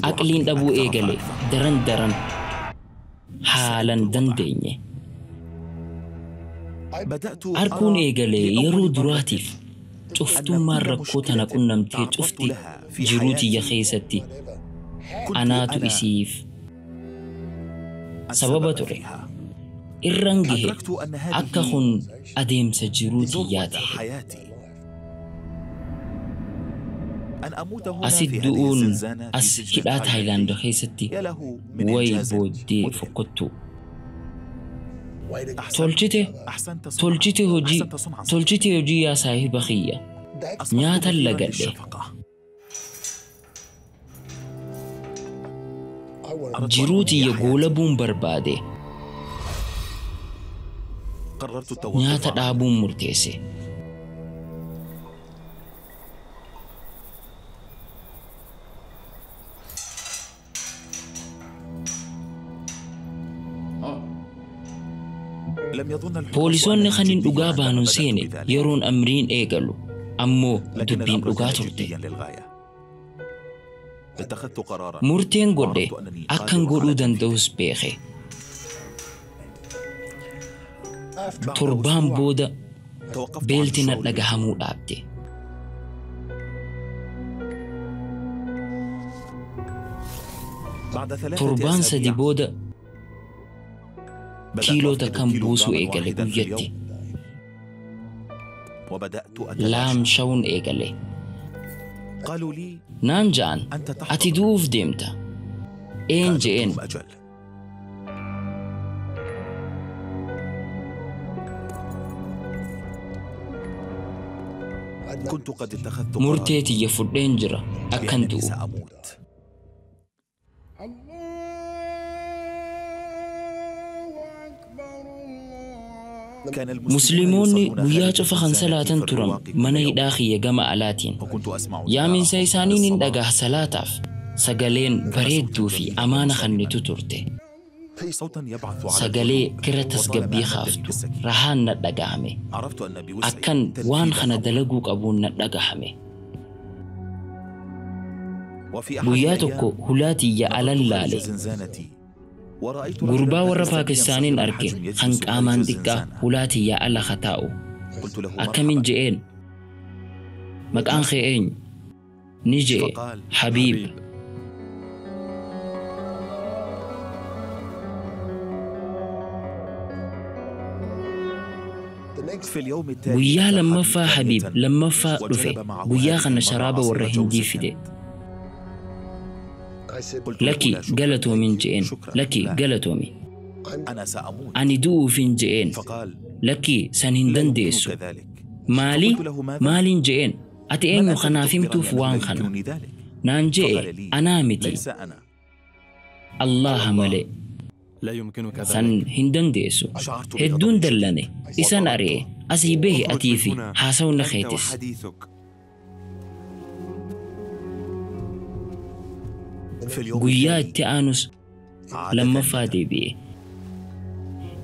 Speaker 1: Aqliin dhabuu eegale daran daran haalan dandeenye.
Speaker 3: بدأت
Speaker 1: Arguun
Speaker 3: أرى
Speaker 1: eegale yeroo
Speaker 3: لأول مرة
Speaker 1: duraatiif
Speaker 3: أن
Speaker 1: cuftummaan
Speaker 3: كل
Speaker 1: rakkoo tana
Speaker 3: مشكلة
Speaker 1: qunnamtee
Speaker 3: تعرضت
Speaker 1: cufti
Speaker 3: لها في
Speaker 1: jiruu tiyya
Speaker 3: حياتي
Speaker 1: keessatti
Speaker 3: كنت
Speaker 1: anaatu
Speaker 3: أنا
Speaker 1: isiif sababa
Speaker 3: السبب
Speaker 1: ture.
Speaker 3: فيها.
Speaker 1: Irran gahe
Speaker 3: أدركت أن
Speaker 1: akka
Speaker 3: هذه
Speaker 1: kun adeemsa jiruu tiyyaa
Speaker 3: ذروة
Speaker 1: ta'e.
Speaker 3: حياتي أن أموت هنا
Speaker 1: Asi
Speaker 3: في هذه
Speaker 1: du'uun
Speaker 3: الزنزانة في
Speaker 1: as
Speaker 3: سجن
Speaker 1: hidhaa Taayilaand
Speaker 3: تايلاندي
Speaker 1: keessatti
Speaker 3: يا له من
Speaker 1: wayi
Speaker 3: إنجاز
Speaker 1: booddee
Speaker 3: مذهل.
Speaker 1: fokkottu.
Speaker 3: أحسنت
Speaker 1: Tolchite
Speaker 3: أحسنت صنعا
Speaker 1: tolchite hojii
Speaker 3: أحسنت صنعا صديقي.
Speaker 1: tolchite hojii yaa saahiba kiyya.
Speaker 3: أصبحت
Speaker 1: Nyaata
Speaker 3: مثيرا
Speaker 1: lagadhe.
Speaker 3: للشفقة. أردت أن
Speaker 1: Jiruu
Speaker 3: أنهي
Speaker 1: tiyya
Speaker 3: حياتي.
Speaker 1: goolabuun barbaade.
Speaker 3: قررت التوقف
Speaker 1: Nyaata
Speaker 3: عن
Speaker 1: dhaabuun murteesse.
Speaker 3: لم يظن الحراس
Speaker 1: Poolisoonni
Speaker 3: أنني
Speaker 1: kan hin
Speaker 3: جدي
Speaker 1: dhugaa
Speaker 3: عندما
Speaker 1: baanuun
Speaker 3: بدأت
Speaker 1: seene
Speaker 3: بذلك.
Speaker 1: yeroon amriin eegalu. Ammoo
Speaker 3: لكن
Speaker 1: dubbiin
Speaker 3: الأمر
Speaker 1: dhugaa
Speaker 3: كان
Speaker 1: turte.
Speaker 3: جديا للغاية. اتخذت قرارا
Speaker 1: Murteen godhe
Speaker 3: وعرفت أنني
Speaker 1: akkan
Speaker 3: قادر
Speaker 1: godhuu
Speaker 3: على تنفيذه.
Speaker 1: danda'us beeke.
Speaker 3: بعد
Speaker 1: Torbaan
Speaker 3: أسبوع
Speaker 1: booda
Speaker 3: توقفت عن
Speaker 1: beelti na
Speaker 3: الشعور
Speaker 1: dhagahamuu dhaabde.
Speaker 3: بعد 3
Speaker 1: Torbaan sadi
Speaker 3: أسابيع
Speaker 1: booda
Speaker 3: بدأت
Speaker 1: kiiloo
Speaker 3: أفقد
Speaker 1: takkan buusuu
Speaker 3: كيلوغراما
Speaker 1: eegale
Speaker 3: واحدا في
Speaker 1: guyyatti.
Speaker 3: اليوم وبدأت أتلاشى.
Speaker 1: Laamsha'uun eegale.
Speaker 3: قالوا لي
Speaker 1: Naan ja'an
Speaker 3: أنت
Speaker 1: ati
Speaker 3: تحتضر.
Speaker 1: du'uuf deemta. Een je'een
Speaker 3: فأجبتهم أجل. كنت قد اتخذت قرارا
Speaker 1: murtee tiyya fudheen jira akkan
Speaker 3: بأنني
Speaker 1: du'u.
Speaker 3: سأموت. كان المسلمون
Speaker 1: Musliimoonni
Speaker 3: يصلون
Speaker 1: guyyaa
Speaker 3: خارج
Speaker 1: cufa kan
Speaker 3: الزنزانة في
Speaker 1: salaatan turan
Speaker 3: الرواق كل
Speaker 1: mana
Speaker 3: يوم.
Speaker 1: hidhaa kiyya gama alaatiin.
Speaker 3: وكنت أسمع
Speaker 1: Yaaminsa
Speaker 3: نداءهم
Speaker 1: isaanii nin
Speaker 3: للصلاة.
Speaker 1: dhagaha salaataaf. Sagaleen bareedduu fi amaana kennitu turte.
Speaker 3: صوتا يبعث على
Speaker 1: Sagalee
Speaker 3: القلوب
Speaker 1: kira
Speaker 3: وطالما
Speaker 1: tasgabbii
Speaker 3: أمدني
Speaker 1: kaaftu
Speaker 3: بالسكينة.
Speaker 1: rahaan na dhagahame.
Speaker 3: عرفت أن بوسعي
Speaker 1: Akkan waan
Speaker 3: تنفيذ
Speaker 1: kana
Speaker 3: الأمر.
Speaker 1: dalaguu qabuun na dhagahame.
Speaker 3: وفي أحد
Speaker 1: Guyyaa
Speaker 3: الأيام
Speaker 1: tokko hulaa tiyya
Speaker 3: نظرت
Speaker 1: alan
Speaker 3: خارج
Speaker 1: laale.
Speaker 3: زنزانتي ورأيت رجلا
Speaker 1: Gurbaa warra
Speaker 3: باكستانيا
Speaker 1: Paakistaaniin
Speaker 3: صغير
Speaker 1: arge
Speaker 3: الحجم
Speaker 1: kan
Speaker 3: يجلس
Speaker 1: qaamaan
Speaker 3: خارج
Speaker 1: xiqqaa
Speaker 3: الزنزانة.
Speaker 1: hulaa tiyya ala kataa'u.
Speaker 3: قلت له
Speaker 1: Akkamin
Speaker 3: مرحبا.
Speaker 1: je'een? Maqaan kee eenyu? Ni je'e
Speaker 3: فقال
Speaker 1: Habiib.
Speaker 2: حبيب.
Speaker 3: في اليوم التالي
Speaker 1: Guyyaa
Speaker 3: أتى
Speaker 1: lammaffaa
Speaker 3: حبيب
Speaker 1: Habiib
Speaker 3: ثانية
Speaker 1: lammaffaa dhufe.
Speaker 3: وجلب معه
Speaker 1: Guyyaa
Speaker 3: هذه
Speaker 1: kana
Speaker 3: المرة
Speaker 1: sharaaba
Speaker 3: عصير
Speaker 1: warra
Speaker 3: جوز
Speaker 1: Hindii
Speaker 3: الهند.
Speaker 1: fide.
Speaker 3: قلت له
Speaker 1: Lakki
Speaker 3: لا شكرا.
Speaker 1: galatoomin je'een.
Speaker 3: شكرا.
Speaker 1: Lakki
Speaker 3: لا.
Speaker 1: galatoomi.
Speaker 3: أنا سأموت.
Speaker 1: Ani du'uufin je'een.
Speaker 3: فقال
Speaker 1: Lakki san hin
Speaker 3: لا
Speaker 1: dandeessu.
Speaker 3: يمكنك ذلك.
Speaker 1: Maali?
Speaker 3: فقلت له ماذا؟
Speaker 1: Maaliin je'een? Ati
Speaker 3: من
Speaker 1: eenyu
Speaker 3: أنت
Speaker 1: kanaaf
Speaker 3: لتخبرني
Speaker 1: himtuuf
Speaker 3: أنه لا
Speaker 1: waan kana?
Speaker 3: يمكنني ذلك؟
Speaker 1: Naan je'e
Speaker 3: فقال لي
Speaker 1: anaa miti.
Speaker 3: ليس أنا.
Speaker 1: Allaha malee.
Speaker 4: لا يمكنك ذلك.
Speaker 1: San hin dandeessu.
Speaker 3: شعرت
Speaker 1: Hedduun
Speaker 3: بغضب شديد
Speaker 1: dallane. Isan ari'e. Asii bahi
Speaker 2: اخرج
Speaker 1: atii
Speaker 2: من
Speaker 1: fi
Speaker 2: هنا
Speaker 1: haasawna
Speaker 2: أنت
Speaker 1: keetis.
Speaker 2: وحديثك.
Speaker 3: في اليوم
Speaker 1: Guyyaa
Speaker 3: التالي
Speaker 1: itti aanus
Speaker 3: عاد
Speaker 1: lammaffaa
Speaker 3: ثانية
Speaker 1: deebi'e.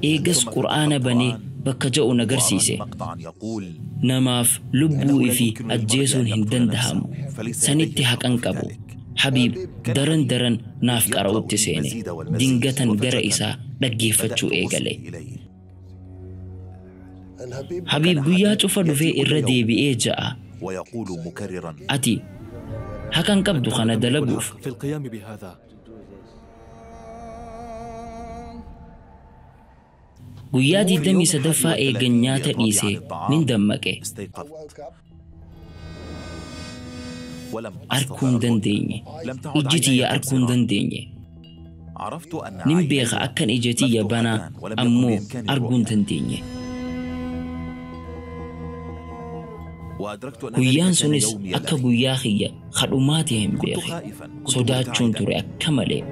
Speaker 1: Eegas
Speaker 3: ثم فتح
Speaker 1: qur'aana banee
Speaker 3: القرآن
Speaker 1: bakka ja'u na
Speaker 3: وأراني
Speaker 1: garsiise.
Speaker 3: مقطعا يقول
Speaker 1: Namaaf
Speaker 3: أنه
Speaker 1: lubbuu
Speaker 3: لا
Speaker 1: fi
Speaker 3: يمكن للمرء
Speaker 1: ajjeesuun
Speaker 3: أن
Speaker 1: hin
Speaker 3: يقتل
Speaker 1: danda'amu.
Speaker 3: نفسه فليس
Speaker 1: Sanitti
Speaker 3: لديه الحق
Speaker 1: haqan
Speaker 3: في
Speaker 1: qabu.
Speaker 3: ذلك.
Speaker 1: Habiib
Speaker 3: كان
Speaker 1: daran
Speaker 3: حبيب
Speaker 1: daran naaf
Speaker 3: يقرأ
Speaker 1: qara'utti
Speaker 3: لي
Speaker 1: seene.
Speaker 3: المزيد والمزيد
Speaker 1: Dingatan gara
Speaker 3: وفجأة
Speaker 1: isaa
Speaker 3: بدأت
Speaker 1: dhaggeeffachuu
Speaker 3: أصغي
Speaker 1: eegale.
Speaker 3: إليه.
Speaker 1: Habiib
Speaker 3: كان
Speaker 1: guyyaa
Speaker 3: حبيب
Speaker 1: cufa dhufee
Speaker 3: يأتي كل
Speaker 1: irra
Speaker 3: يوم
Speaker 1: deebi'ee ja'a.
Speaker 3: ويقول مكررا
Speaker 1: Ati haqan qabdu
Speaker 4: أنت لا
Speaker 1: kana
Speaker 4: تملك
Speaker 1: dalaguuf.
Speaker 4: الحق في القيام بهذا.
Speaker 1: Guyyaa
Speaker 3: في اليوم
Speaker 1: 23ffaa
Speaker 3: الحادي
Speaker 1: eegan
Speaker 3: والثلاثين
Speaker 1: nyaata
Speaker 3: لإضرابي عن
Speaker 1: dhiisee
Speaker 3: الطعام
Speaker 1: nin dammaqe.
Speaker 3: استيقظت ولم
Speaker 1: Arguu
Speaker 3: أستطع
Speaker 1: hin
Speaker 3: الرؤية.
Speaker 1: dandeenye.
Speaker 3: لم تعد
Speaker 1: Ijji
Speaker 3: عيناي
Speaker 1: tiyya arguu hin
Speaker 3: تبصران.
Speaker 1: dandeenye.
Speaker 3: عرفت أن
Speaker 1: Nin
Speaker 3: عيني
Speaker 1: beeka akkan ija tiyya banaa
Speaker 3: مفتوحتان ولم يكن
Speaker 1: ammoo
Speaker 3: بإمكاني
Speaker 1: arguu hin
Speaker 3: الرؤية.
Speaker 1: dandeenye.
Speaker 3: وأدركت أن ذلك
Speaker 1: Guyyaan
Speaker 3: كان
Speaker 1: sunis
Speaker 3: يومي
Speaker 1: akka
Speaker 3: الأخير.
Speaker 1: guyyaa kiyya kadhumaa ta'e hin
Speaker 3: كنت
Speaker 1: beeke.
Speaker 3: خائفا، كنت
Speaker 1: Sodaachuun
Speaker 3: مرتعدا.
Speaker 1: ture akka malee.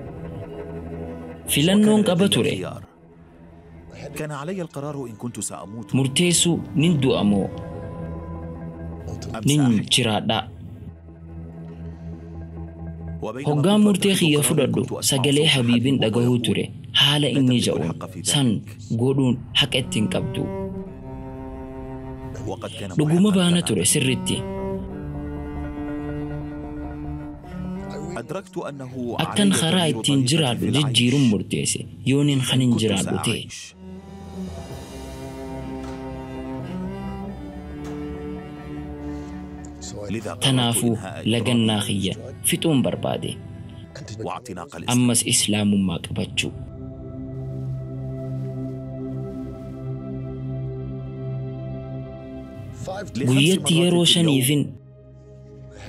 Speaker 1: Filannoon
Speaker 3: وكان
Speaker 1: qaba
Speaker 3: لدي
Speaker 1: ture.
Speaker 3: خيار. كان علي القرار إن كنت سأموت
Speaker 1: Murteessuu nin du'a moo
Speaker 3: أم
Speaker 1: nin
Speaker 3: سأحيا.
Speaker 1: jiraadhaa.
Speaker 3: وبينما
Speaker 1: Hoggaan
Speaker 3: كنت
Speaker 1: murtee
Speaker 3: أتخذ
Speaker 1: kiyya
Speaker 3: قراري
Speaker 1: fudhadhu
Speaker 3: كنت أسمع
Speaker 1: sagalee
Speaker 3: صوت
Speaker 1: Habiibin
Speaker 3: حبيب وهو
Speaker 1: dhagahuu
Speaker 3: يقول
Speaker 1: ture. Haala
Speaker 3: لا
Speaker 1: inni
Speaker 3: تملك
Speaker 1: ja'uun
Speaker 3: الحق في
Speaker 1: san
Speaker 3: ذلك.
Speaker 1: godhuun haqa ittiin qabdu.
Speaker 3: وقد كان
Speaker 1: Dhuguma
Speaker 3: محقا
Speaker 1: baana
Speaker 3: تماما.
Speaker 1: ture sirritti.
Speaker 3: أدركت أنه
Speaker 1: Akkan
Speaker 3: علي
Speaker 1: karaa
Speaker 3: تغيير
Speaker 1: ittiin
Speaker 3: طريقتي
Speaker 1: jiraadhu
Speaker 3: في العيش
Speaker 1: jijjiiruun murteesse. Yooniin kan
Speaker 3: إن
Speaker 1: hin
Speaker 3: كنت
Speaker 1: jiraadhu ta'e.
Speaker 3: سأعيش. لذا قررت
Speaker 1: Tanaafuu
Speaker 3: إنهاء
Speaker 1: lagannaa
Speaker 3: إضرابي
Speaker 1: kiyya fixuun barbaade.
Speaker 3: واعتناق الإسلام.
Speaker 1: Ammas islaamummaa qabachuu.
Speaker 3: لخمس
Speaker 1: Guyyatti
Speaker 3: مرات
Speaker 1: yeroo
Speaker 3: في اليوم
Speaker 1: shaniifin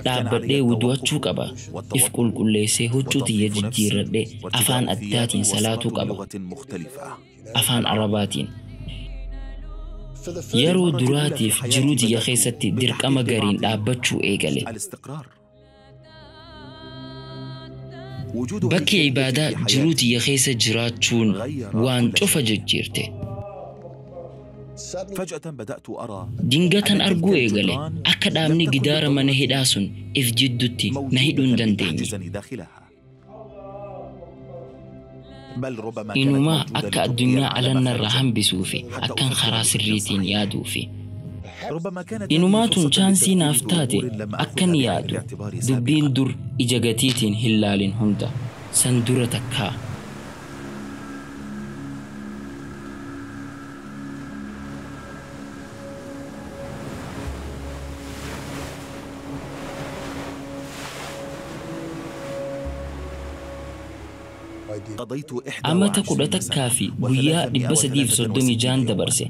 Speaker 3: كان علي
Speaker 1: dhaabbadhee wudu'achuu
Speaker 3: التوقف
Speaker 1: qaba. If
Speaker 3: والتوضؤ
Speaker 1: qulqulleessee huccuu tiyya
Speaker 3: وتنظيف نفسي
Speaker 1: jijjiirradhee afaan
Speaker 3: وارتداء
Speaker 1: addaatiin
Speaker 3: ثيابي
Speaker 1: salaatuu
Speaker 3: والصلاة
Speaker 1: qaba.
Speaker 3: بلغة مختلفة.
Speaker 1: Afaan Arabaatiin.
Speaker 5: For the first
Speaker 1: Yeroo
Speaker 3: للمرة الأولى في
Speaker 1: duraatiif
Speaker 3: حياتي
Speaker 1: jiruu tiyya
Speaker 3: بدأت
Speaker 1: keessatti dirqama
Speaker 3: بتحقيق
Speaker 1: gariin
Speaker 3: بعض
Speaker 1: dhaabbachuu eegale.
Speaker 3: الاستقرار. وجود
Speaker 1: Bakki
Speaker 3: هذه الشركة
Speaker 1: ibaadaa
Speaker 3: في
Speaker 1: jiruu
Speaker 3: حياتي
Speaker 1: tiyya keessa jiraachuun
Speaker 3: غير
Speaker 1: waan
Speaker 3: كل
Speaker 1: cufa
Speaker 3: شيء.
Speaker 1: jijjiirte.
Speaker 5: suddenly
Speaker 3: فجأة بدأت أرى
Speaker 1: Dingatan
Speaker 3: أن تلك
Speaker 1: arguu eegale
Speaker 3: الجدران
Speaker 1: akka
Speaker 3: لم
Speaker 1: dhaabni
Speaker 3: تكن
Speaker 1: gidaara mana
Speaker 3: بالضرورة
Speaker 1: hidhaa sun if jidduutti na hidhuu hin
Speaker 3: موجودة
Speaker 1: dandeenye.
Speaker 3: لتحجزني داخلها، بل ربما كانت
Speaker 1: Inumaa
Speaker 3: موجودة
Speaker 1: akka
Speaker 3: لتبقي
Speaker 1: addunyaa
Speaker 3: العالم
Speaker 1: alannarraa
Speaker 3: خارجا
Speaker 1: hambisuu fi
Speaker 3: حتى
Speaker 1: akkan
Speaker 3: أفكر
Speaker 1: karaa
Speaker 3: بشكل
Speaker 1: sirriitiin
Speaker 3: صحيح.
Speaker 1: yaaduufi.
Speaker 3: ربما كانت هذه
Speaker 1: Inumaa tun
Speaker 3: فرصة
Speaker 1: chaansii
Speaker 3: للتفكير
Speaker 1: naaf
Speaker 3: في
Speaker 1: taate
Speaker 3: أمور لم
Speaker 1: akkan
Speaker 3: أخذها بعين
Speaker 1: yaadu
Speaker 3: الاعتبار
Speaker 1: dubbiin
Speaker 3: سابقا.
Speaker 1: dur ija gatiitiin hin laalin hunda san dura takkaa.
Speaker 5: I did.
Speaker 3: قضيت
Speaker 1: Amata
Speaker 3: 21
Speaker 1: kudha
Speaker 3: سنة
Speaker 1: takkaa fi guyyaa 336
Speaker 3: و363 يوما،
Speaker 1: dabarse.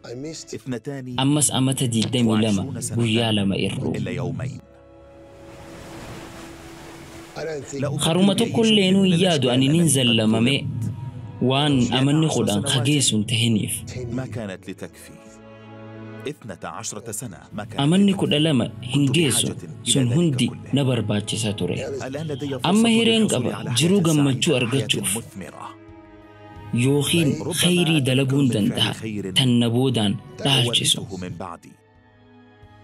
Speaker 5: I missed
Speaker 3: اثنتان
Speaker 1: Ammas amata 22
Speaker 3: وعشرون سنة
Speaker 1: guyyaa lama irruu.
Speaker 3: إلا يومين.
Speaker 5: I don't think
Speaker 3: لا أفكر
Speaker 1: Karuma
Speaker 3: بأي
Speaker 1: tokko
Speaker 3: شكل
Speaker 1: illeenuu
Speaker 3: من
Speaker 1: hin yaadu
Speaker 3: الأشكال
Speaker 1: ani nin
Speaker 3: أنني قد
Speaker 1: zallamamee
Speaker 3: ظلمت
Speaker 1: waan
Speaker 3: لأن
Speaker 1: amanni
Speaker 3: 10
Speaker 1: kudhan
Speaker 3: سنوات
Speaker 1: kageessu hin tahiniif.
Speaker 5: 10
Speaker 3: ما
Speaker 5: years.
Speaker 3: كانت لتكفي. 12 سنة ما كانت
Speaker 1: Amanni
Speaker 3: لتكفي.
Speaker 1: 12 hin
Speaker 3: كنت
Speaker 1: geessu
Speaker 3: بحاجة إلى
Speaker 1: sun
Speaker 3: ذلك
Speaker 1: hundi
Speaker 3: كله.
Speaker 1: na barbaachisa ture.
Speaker 3: الآن لدي
Speaker 1: Amma
Speaker 3: فرصة
Speaker 1: hireen
Speaker 3: للحصول
Speaker 1: qaba
Speaker 3: على
Speaker 1: jiruu
Speaker 3: حياة
Speaker 1: gammachuu
Speaker 3: سعيدة، حياة
Speaker 1: argachuuf
Speaker 3: مثمرة.
Speaker 1: yookiin
Speaker 3: ربما
Speaker 1: khayrii
Speaker 3: أتذكر
Speaker 1: dalaguun
Speaker 3: من فعل
Speaker 1: danda'a
Speaker 3: خير
Speaker 1: tan na boodaan dhaalchisu.
Speaker 3: أورثه من بعدي،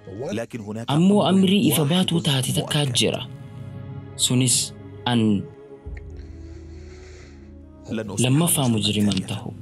Speaker 5: But one
Speaker 3: لكن هناك
Speaker 1: Ammoo
Speaker 3: أمر
Speaker 1: amrii ifa
Speaker 3: واحد
Speaker 1: baatuu taate takkaa
Speaker 3: مؤكد:
Speaker 1: jira. Sunis an
Speaker 3: لن أصبح
Speaker 1: lammaffaa
Speaker 3: مجرما
Speaker 1: mujriman
Speaker 3: ثانية.
Speaker 1: tahu.